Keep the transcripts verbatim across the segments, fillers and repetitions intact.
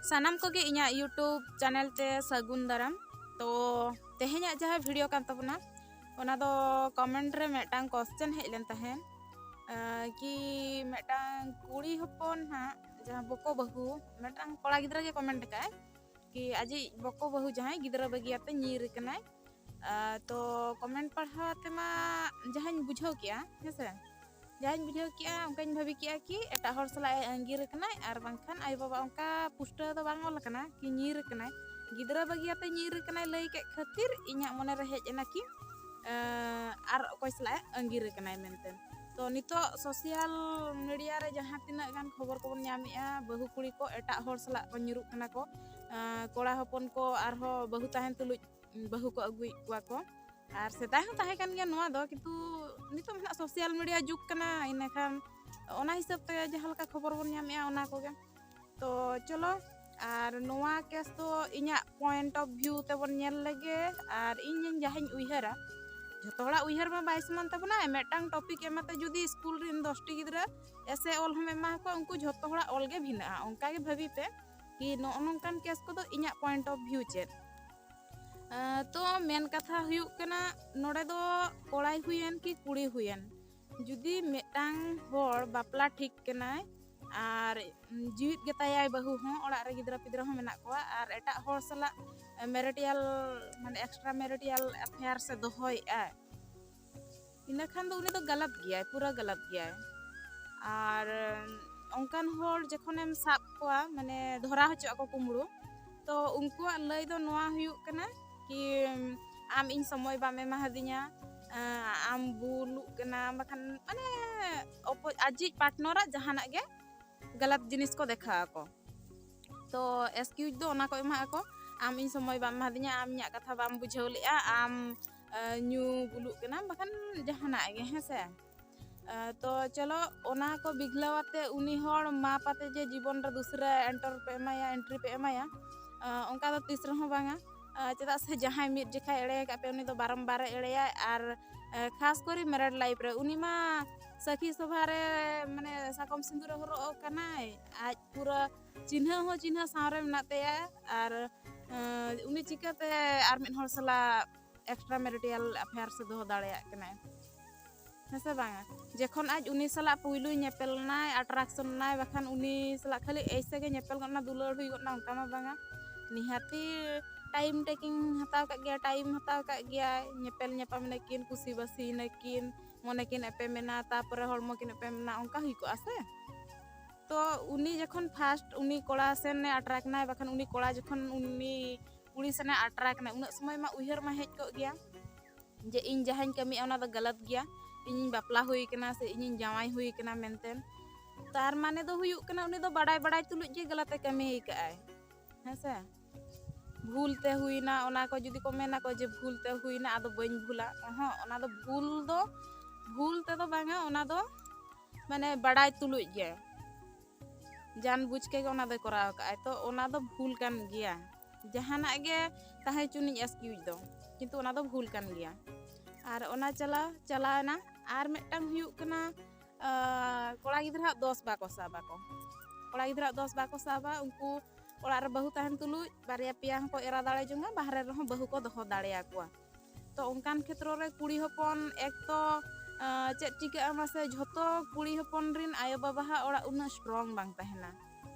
ᱥᱟᱱᱟᱢ ᱠᱚᱜᱮ ᱤᱧᱟᱹᱜ YouTube ᱪᱮᱱᱮᱞ ᱛᱮ ᱥᱟᱹᱜᱩᱱ ᱫᱟᱨᱟᱢ᱾ ᱛᱚ ᱛᱮᱦᱮᱧᱟᱜ ᱡᱟᱦᱟᱸ ᱵᱷᱤᱰᱤᱭᱳ ᱠᱟᱱ ᱛᱟᱵᱚᱱᱟ, ᱚᱱᱟ ᱫᱚ ᱠᱚᱢᱮᱱᱴ ᱨᱮ ᱢᱤᱫᱴᱟᱝ ᱠᱚᱥᱪᱮᱱ ᱦᱮᱡ ᱞᱮᱱ ᱛᱟᱦᱮᱸᱫ, ᱟᱸ, ᱠᱤ ᱢᱤᱫᱴᱟᱝ ᱠᱩᱲᱤ ᱦᱚᱯᱚᱱ ᱦᱟᱸᱜ, ᱡᱟᱦᱟᱸ ᱵᱚᱠᱚ ᱵᱟᱹᱦᱩ, ᱢᱤᱫᱴᱟᱝ ᱠᱚᱲᱟ ᱜᱤᱫᱽᱨᱟᱹ ᱜᱮ ᱠᱚᱢᱮᱱᱴ ᱟᱠᱟᱫᱼᱟᱭ ᱠᱤ ᱟᱡᱤᱡ ᱵᱚᱠᱚ ᱵᱟᱹᱦᱩ ᱡᱟᱦᱟᱸᱭ ᱜᱤᱫᱽᱨᱟᱹ ᱵᱟᱹᱜᱤᱭᱟᱛᱮ ᱧᱤᱨ ᱟᱠᱟᱱᱟᱭ᱾ ᱟᱸ, ᱛᱚ ᱠᱚᱢᱮᱱᱴ ᱯᱟᱲᱦᱟᱣ ᱛᱮᱢᱟ ᱡᱟᱦᱟᱸᱧ ᱵᱩᱡᱷᱟᱹᱣ ᱠᱮᱜᱼᱟ, ᱦᱮᱸᱥᱮ, ᱡᱟᱦᱟᱸᱧ ᱵᱩᱡᱷᱟᱹᱣ ᱠᱮᱜᱼᱟ, ᱚᱱᱠᱟᱧ ᱵᱷᱟᱹᱵᱤ ᱠᱮᱜᱼᱟ ᱠᱤ ᱮᱴᱟᱜ ᱦᱚᱲ ᱥᱟᱞᱟᱜ ᱮ ᱟᱸᱜᱤᱨ ᱟᱠᱟᱱᱟᱭ, ᱟᱨ ᱵᱟᱝᱠᱷᱟᱱ ᱟᱭᱳᱼᱵᱟᱵᱟ ᱚᱱᱠᱟ ᱯᱩᱥᱴᱟᱹᱣ ᱫᱚ ᱵᱟᱝ ᱚᱞ ᱟᱠᱟᱱᱟ ᱠᱤ ᱧᱤᱨ ᱟᱠᱟᱱᱟᱭ᱾ ᱜᱤᱫᱽᱨᱟᱹ ᱵᱟᱹᱜᱤᱭᱟᱛᱮ ᱧᱤᱨ ᱟᱠᱟᱱᱟᱭ ᱞᱟᱹᱭ ᱠᱮᱫ ᱠᱷᱟᱹᱛᱤᱨ ᱤᱧᱟᱹᱜ ᱢᱚᱱᱮᱨᱮ ᱦᱮᱡ ᱮᱱᱟ ᱠᱤ, ᱮᱸ, ᱟᱨ ᱚᱠᱚᱭ ᱥᱟᱞᱟᱜ ᱮ ᱟᱸᱜᱤᱨ ᱟᱠᱟᱱᱟᱭ ᱢᱮᱱᱛᱮ᱾ ᱛᱚ ᱱᱤᱛᱚᱜ ᱥᱳᱥᱟᱞ ᱢᱤᱰᱤᱭᱟ ᱨᱮ ᱡᱟᱦᱟᱸ ᱛᱤᱱᱟᱹᱜ ᱜᱟᱱ ᱠᱷᱚᱵᱚᱨ ᱠᱚᱵᱚᱱ ᱧᱟᱢᱮᱜᱼᱟ, ᱵᱟᱹᱦᱩ ᱠᱩᱲᱤ ᱠᱚ ᱮᱴᱟᱜ ᱦᱚᱲ ᱥᱟᱞᱟᱜ ᱠᱚ ᱧᱤᱨᱩᱜ ᱠᱟᱱᱟ ᱠᱚ, ᱮᱸ, ᱠᱚᱲᱟ ᱦᱚᱯᱚᱱ ᱠᱚ ᱟᱨᱦᱚᱸ ᱵᱟᱹᱦᱩ ᱛᱟᱦᱮᱱ ᱛᱩᱞᱩᱡ ᱵᱟᱹᱦᱩ ᱠᱚ ᱟᱹᱜᱩᱭᱮᱫ ᱠᱚᱣᱟ ᱠᱚ᱾ ᱟᱨ ᱥᱮᱫᱟᱭ ᱦᱚᱸ ᱛᱟᱦᱮᱸ ᱠᱟᱱ ᱜᱮᱭᱟ ᱱᱚᱣᱟ ᱫᱚ, ᱠᱤᱱᱛᱩ ᱱᱤᱛᱚᱜ ᱢᱟ ᱱᱟᱦᱟᱜ ᱥᱳᱥᱟᱞ ᱢᱤᱰᱤᱭᱟ ᱡᱩᱜᱽ ᱠᱟᱱᱟ, ᱤᱱᱟᱹᱠᱷᱟᱱ ᱚᱱᱟ ᱦᱤᱥᱟᱹᱵ ᱛᱮ ᱡᱟᱦᱟᱸ ᱞᱮᱠᱟ ᱠᱷᱚᱵᱚᱨ ᱵᱚᱱ ᱧᱟᱢᱮᱜᱼᱟ ᱚᱱᱟ ᱠᱚᱜᱮ᱾ ᱛᱚ ᱪᱚᱞᱚ, ᱟᱨ ᱱᱚᱣᱟ ᱠᱮᱥ ᱫᱚ ᱤᱧᱟᱹᱜ ᱯᱚᱭᱮᱱᱴ ᱚᱯᱷ ᱵᱷᱤᱭᱩ ᱛᱮᱵᱚᱱ ᱧᱮᱞ ᱞᱮᱜᱮ, ᱟᱨ ᱤᱧ ᱡᱟᱦᱟᱸᱧ ᱩᱭᱦᱟᱹᱨᱟ, ᱡᱷᱚᱛᱚ ᱦᱚᱲᱟᱜ ᱩᱭᱦᱟᱹᱨ ᱢᱟ ᱵᱟᱭ ᱥᱚᱢᱟᱱ ᱛᱟᱵᱚᱱᱟ᱾ ᱢᱤᱫᱴᱟᱝ ᱴᱚᱯᱤᱠ ᱮᱢᱟᱛᱮ ᱡᱩᱫᱤ ᱥᱠᱩᱞ ᱨᱮᱱ ᱫᱚᱥᱴᱤ ᱜᱤᱫᱽᱨᱟᱹ ᱮᱥᱮ ᱚᱞ ᱦᱚᱸᱢ ᱮᱢᱟ ᱠᱚᱣᱟ, ᱩᱱᱠᱩ ᱡᱷᱚᱛᱚ ᱦᱚᱲᱟᱜ ᱚᱞ ᱜᱮ ᱵᱷᱤᱱᱟᱹᱜᱼᱟ᱾ ᱚᱱᱠᱟ ᱜᱮ ᱵᱷᱟᱹᱵᱤ ᱯᱮ ᱠᱤ ᱱᱚᱜᱼᱚ ᱱᱚᱝᱠᱟᱱ ᱠᱮᱥ ᱠᱚᱫᱚ ᱤᱧᱟᱹᱜ ᱯᱚᱭᱮᱱᱴ ᱚᱯᱷ ᱵᱷᱤᱭᱩ ᱪᱮᱫ᱾ ᱟᱸ, ᱛᱚ ᱢᱮᱱ ᱠᱟᱛᱷᱟ ᱦᱩᱭᱩᱜ ᱠᱟᱱᱟ, ᱱᱚᱰᱮ ᱫᱚ ᱠᱚᱲᱟᱭ ᱦᱩᱭᱮᱱ ᱠᱤ ᱠᱩᱲᱤ ᱦᱩᱭᱮᱱ, ᱡᱩᱫᱤ ᱢᱤᱫᱴᱟᱝ ᱦᱚᱲ ᱵᱟᱯᱞᱟ ᱴᱷᱤᱠ ᱠᱟᱱᱟᱭ ᱟᱨ ᱡᱤᱣᱤᱫ ᱜᱮᱛᱟᱭᱟᱭ ᱵᱟᱹᱦᱩ ᱦᱚᱸ, ᱚᱲᱟᱜ ᱨᱮ ᱜᱤᱫᱽᱨᱟᱹ ᱯᱤᱫᱽᱨᱟᱹ ᱦᱚᱸ ᱢᱮᱱᱟᱜ ᱠᱚᱣᱟ, ᱟᱨ ᱮᱴᱟᱜ ᱦᱚᱲ ᱥᱟᱞᱟᱜ ᱢᱮᱨᱤᱴᱤᱭᱟᱞ, ᱢᱟᱱᱮ ᱮᱠᱥᱴᱨᱟ ᱢᱮᱨᱤᱴᱤᱭᱟᱞ ᱮᱯᱷᱮᱭᱟᱨ ᱥᱮ ᱫᱚᱦᱚᱭᱮᱫᱼᱟᱭ, ᱤᱱᱟᱹ ᱠᱷᱟᱱ ᱫᱚ ᱩᱱᱤ ᱫᱚ ᱜᱟᱞᱟᱛ ᱜᱮᱭᱟᱭ, ᱯᱩᱨᱟᱹ ᱜᱟᱞᱟᱛ ᱜᱮᱭᱟᱭ᱾ ᱟᱨ ᱚᱱᱠᱟᱱ ᱦᱚᱲ ᱡᱚᱠᱷᱚᱱᱮᱢ ᱥᱟᱵ ᱠᱚᱣᱟ, ᱢᱟᱱᱮ ᱫᱷᱚᱨᱟ ᱦᱚᱪᱚᱜ ᱟᱠᱚ ᱠᱩᱢᱵᱽᱲᱩ, ᱛᱚ ᱩᱱᱠᱩᱣᱟᱜ ᱞᱟᱹᱭ ᱫᱚ ᱱᱚᱣᱟ ᱦᱩᱭᱩᱜ ᱠᱟᱱᱟ ᱠᱤ, "ᱟᱢ ᱤᱧ ᱥᱚᱢᱚᱭ ᱵᱟᱢ ᱮᱢᱟ ᱦᱟᱹᱫᱤᱧᱟ, ᱟᱢ ᱵᱩᱞᱩᱜ ᱠᱟᱱᱟᱢ", ᱵᱟᱠᱷᱟᱱ ᱢᱟᱱᱮ ᱚᱯᱚ-, ᱟᱡᱤᱡ ᱯᱟᱨᱴᱱᱟᱨᱟᱜ ᱡᱟᱦᱟᱱᱟᱜ ᱜᱮ ᱜᱟᱞᱟᱛ ᱡᱤᱱᱤᱥ ᱠᱚ ᱫᱮᱠᱷᱟᱣ ᱟᱠᱚ᱾ ᱛᱚ ᱮᱠᱥᱠᱤᱭᱩᱡᱽ ᱫᱚ ᱚᱱᱟ ᱠᱚ ᱮᱢᱟᱜ ᱟᱠᱚ, "ᱟᱢ ᱤᱧ ᱥᱚᱢᱚᱭ ᱵᱟᱢ ᱮᱢᱟᱫᱤᱧᱟ, ᱟᱢ ᱤᱧᱟᱹᱜ ᱠᱟᱛᱷᱟ ᱵᱟᱢ ᱵᱩᱡᱷᱟᱹᱣ ᱞᱮᱜᱼᱟ, ᱟᱢ, ᱮ, ᱧᱩ ᱵᱩᱞᱩᱜ ᱠᱟᱱᱟᱢ", ᱵᱟᱠᱷᱟᱱ ᱡᱟᱦᱟᱱᱟᱜ ᱜᱮ, ᱦᱮᱸ ᱥᱮ᱾ ᱮ, ᱛᱚ ᱪᱚᱞᱚ, ᱚᱱᱟ ᱠᱚ ᱵᱤᱜᱷᱞᱟᱹᱣ ᱟᱛᱮ ᱩᱱᱤ ᱦᱚᱲ ᱢᱟᱯ ᱟᱛᱮ ᱡᱮ ᱡᱤᱵᱚᱱ ᱨᱮ ᱫᱩᱥᱨᱟᱹ ᱮᱱᱴᱟᱨ ᱯᱮ ᱮᱢᱟᱭᱟ, ᱮᱱᱴᱨᱤ ᱯᱮ ᱮᱢᱟᱭᱟ, ᱮ, ᱚᱱᱠᱟ ᱫᱚ ᱛᱤᱥ ᱨᱮᱦᱚᱸ ᱵᱟᱝᱟ᱾ ᱮ, ᱪᱮᱫᱟᱜ ᱥᱮ ᱡᱟᱦᱟᱸᱭ ᱢᱤᱫ ᱡᱚᱠᱷᱟᱭ ᱮᱲᱮ ᱟᱠᱟᱫ ᱯᱮ, ᱩᱱᱤ ᱫᱚ ᱵᱟᱨᱚᱢᱵᱟᱨᱮ ᱮᱲᱮᱭᱟᱭ, ᱟᱨ, ᱮ, ᱠᱷᱟᱥ ᱠᱚᱨᱮ ᱢᱮᱨᱮᱰ ᱞᱟᱭᱤᱯᱷ ᱨᱮ ᱩᱱᱤ ᱢᱟ ᱥᱟᱹᱠᱷᱤ ᱥᱚᱵᱷᱟ ᱨᱮ ᱢᱟᱱᱮ ᱥᱟᱠᱚᱢ ᱥᱤᱸᱫᱩᱨᱮ ᱦᱚᱨᱚᱜ ᱠᱟᱱᱟᱭ, ᱟᱡ ᱯᱩᱨᱟᱹ ᱪᱤᱱᱦᱟᱹ ᱦᱚᱸ ᱪᱤᱱᱦᱟᱹ ᱥᱟᱶ ᱨᱮ ᱢᱮᱱᱟᱜ ᱛᱟᱭᱟ, ᱟᱨ ᱮᱸ, ᱩᱱᱤ ᱪᱤᱠᱟᱹᱛᱮ ᱟᱨ ᱢᱤᱫ ᱦᱚᱲ ᱥᱟᱞᱟᱜ extra marital affair ᱥᱮ ᱫᱚᱦᱚ ᱫᱟᱲᱮᱭᱟᱜ ᱠᱟᱱᱟᱭ? ᱦᱮᱸ ᱥᱮ ᱵᱟᱝᱟ? ᱡᱚᱠᱷᱚᱱ ᱟᱡ ᱩᱱᱤ ᱥᱟᱞᱟᱜ ᱯᱩᱭᱞᱩᱭ ᱧᱮᱯᱮᱞ ᱞᱮᱱᱟᱭ, attraction ᱞᱮᱱᱟᱭ, ᱵᱟᱠᱷᱟᱱ ᱩᱱᱤ ᱥᱟᱞᱟᱜ ᱠᱷᱟᱹᱞᱤ ᱮᱭᱥᱮ ᱜᱮ ᱧᱮᱯᱮᱞ ᱜᱚᱫ ᱮᱱᱟ, ᱫᱩᱞᱟᱹᱲ ᱦᱩᱭ ᱜᱚᱫ ᱮᱱᱟ, ᱚᱱᱠᱟ ᱢᱟ ᱵᱟᱝᱟ᱾ ᱱᱤᱦᱟᱹᱛᱤ time taking ᱦᱟᱛᱟᱣ ᱠᱟᱜ ᱜᱮᱭᱟ, time ᱦᱟᱛᱟᱣ ᱠᱟᱜ ᱜᱮᱭᱟᱭ, ᱧᱮᱯᱮᱞ ᱧᱟᱯᱟᱢ ᱮᱱᱟᱠᱤᱱ, ᱠᱩᱥᱤ ᱵᱟᱹᱥᱤ ᱮᱱᱟᱠᱤᱱ, ᱢᱚᱱᱮ ᱠᱤᱱ ᱮᱯᱮᱢ ᱮᱱᱟ, ᱛᱟᱯᱚᱨᱮ ᱦᱚᱲᱢᱚ ᱠᱤᱱ ᱮᱯᱮᱢ ᱮᱱᱟ, ᱚᱱᱠᱟ ᱦᱩᱭ ᱠᱚᱜᱼᱟ ᱥᱮ? ᱛᱚ ᱩᱱᱤ ᱡᱚᱠᱷᱚᱱ first ᱩᱱᱤ ᱠᱚᱲᱟ ᱥᱮᱱᱮ attract ᱮᱱᱟᱭ, ᱵᱟᱠᱷᱟᱱ ᱩᱱᱤ ᱠᱚᱲᱟ ᱡᱚᱠᱷᱚᱱ ᱩᱱᱤ ᱠᱩᱲᱤ ᱥᱮᱱᱮ attract ᱮᱱᱟᱭ, ᱩᱱᱟᱹᱜ ᱥᱚᱢᱚᱭ ᱢᱟ ᱩᱭᱦᱟᱹᱨ ᱢᱟ ᱦᱮᱡ ᱠᱚᱜ ᱜᱮᱭᱟ ᱡᱮ ᱤᱧ ᱡᱟᱦᱟᱸᱧ ᱠᱟᱹᱢᱤᱭᱮᱫᱼᱟ ᱚᱱᱟ ᱫᱚ ᱜᱟᱞᱟᱛ ᱜᱮᱭᱟ, ᱤᱧᱤᱧ ᱵᱟᱯᱞᱟ ᱦᱩᱭ ᱠᱟᱱᱟ ᱥᱮ ᱤᱧᱤᱧ ᱡᱟᱶᱟᱭ ᱦᱩᱭ ᱠᱟᱱᱟ ᱢᱮᱱᱛᱮ᱾ ᱛᱟᱨ ᱢᱟᱱᱮ ᱫᱚ ᱦᱩᱭᱩᱜ ᱠᱟᱱᱟ ᱩᱱᱤ ᱫᱚ ᱵᱟᱰᱟᱭ ᱵᱟᱰᱟᱭ ᱛᱩᱞᱩᱡ ᱜᱮ ᱜᱟᱞᱟᱛ ᱮ ᱠᱟᱹᱢᱤ ᱟᱠᱟᱫᱼᱟᱭ, ᱦᱮᱸ ᱥᱮ? ᱵᱷᱩᱞ ᱛᱮ ᱦᱩᱭᱱᱟ, ᱚᱱᱟ ᱠᱚ ᱡᱩᱫᱤ ᱠᱚ ᱢᱮᱱᱟ ᱠᱚ ᱡᱮ ᱵᱷᱩᱞ ᱛᱮ ᱦᱩᱭᱱᱟ, ᱟᱫᱚ ᱵᱟᱹᱧ ᱵᱷᱩᱞᱟ, ᱚᱦᱚᱸ, ᱚᱱᱟ ᱫᱚ ᱵᱷᱩᱞ ᱫᱚ, ᱵᱷᱩᱞ ᱛᱮᱫᱚ ᱵᱟᱝᱟ, ᱚᱱᱟ ᱫᱚ ᱢᱟᱱᱮ ᱵᱟᱰᱟᱭ ᱛᱩᱞᱩᱡ ᱜᱮ, ᱡᱟᱱ ᱵᱩᱡᱽ ᱠᱮ ᱜᱮ ᱚᱱᱟ ᱫᱚᱭ ᱠᱚᱨᱟᱣ ᱟᱠᱟᱫᱼᱟᱭ᱾ ᱛᱚ ᱚᱱᱟ ᱫᱚ ᱵᱷᱩᱞ ᱠᱟᱱ ᱜᱮᱭᱟ, ᱡᱟᱦᱟᱱᱟᱜ ᱜᱮ ᱛᱟᱦᱮᱸ ᱦᱚᱪᱚᱱᱤᱡ excuse ᱫᱚ, ᱠᱤᱱᱛᱩ ᱚᱱᱟ ᱫᱚ ᱵᱷᱩᱞ ᱠᱟᱱ ᱜᱮᱭᱟ᱾ ᱟᱨ ᱚᱱᱟ ᱪᱟᱞᱟᱣ ᱪᱟᱞᱟᱣᱮᱱᱟ᱾ ᱟᱨ ᱢᱤᱫᱴᱟᱝ ᱦᱩᱭᱩᱜ ᱠᱟᱱᱟ, ᱟᱸ, ᱠᱚᱲᱟ ᱜᱤᱫᱽᱨᱟᱹᱣᱟᱜ ᱫᱚᱥ ᱵᱟᱠᱚ ᱥᱟᱵᱟ ᱠᱚ, ᱠᱚᱲᱟ ᱜᱤᱫᱽᱨᱟᱹᱣᱟᱜ ᱫᱚᱥ ᱵᱟᱠᱚ ᱥᱟᱵᱟ᱾ ᱩᱱᱠᱩ ᱚᱲᱟᱜ ᱨᱮ ᱵᱟᱹᱦᱩ ᱛᱟᱦᱮᱱ ᱛᱩᱞᱩᱡ ᱵᱟᱨᱭᱟ ᱯᱮᱭᱟ ᱦᱚᱸᱠᱚ ᱮᱨᱟ ᱫᱟᱲᱮ ᱡᱚᱝᱟ, ᱵᱟᱦᱨᱮ ᱨᱮᱦᱚᱸ ᱵᱟᱹᱦᱩ ᱠᱚ ᱫᱚᱦᱚ ᱫᱟᱲᱮᱭᱟᱠᱚᱣᱟ᱾ ᱛᱚ ᱚᱱᱠᱟᱱ ᱠᱷᱮᱛᱨᱚ ᱨᱮ ᱠᱩᱲᱤ ᱦᱚᱯᱚᱱ ᱮᱠ ᱛᱚ, ᱟᱸ, ᱪᱮᱫ ᱪᱤᱠᱟᱹᱜᱼᱟ ᱢᱟᱥᱮ, ᱡᱷᱚᱛᱚ ᱠᱩᱲᱤ ᱦᱚᱯᱚᱱ ᱨᱤᱱ ᱟᱭᱳᱼᱵᱟᱵᱟᱣᱟᱜ ᱚᱲᱟᱜ ᱩᱱᱟᱹᱜ strong ᱵᱟᱝ ᱛᱟᱦᱮᱱᱟ᱾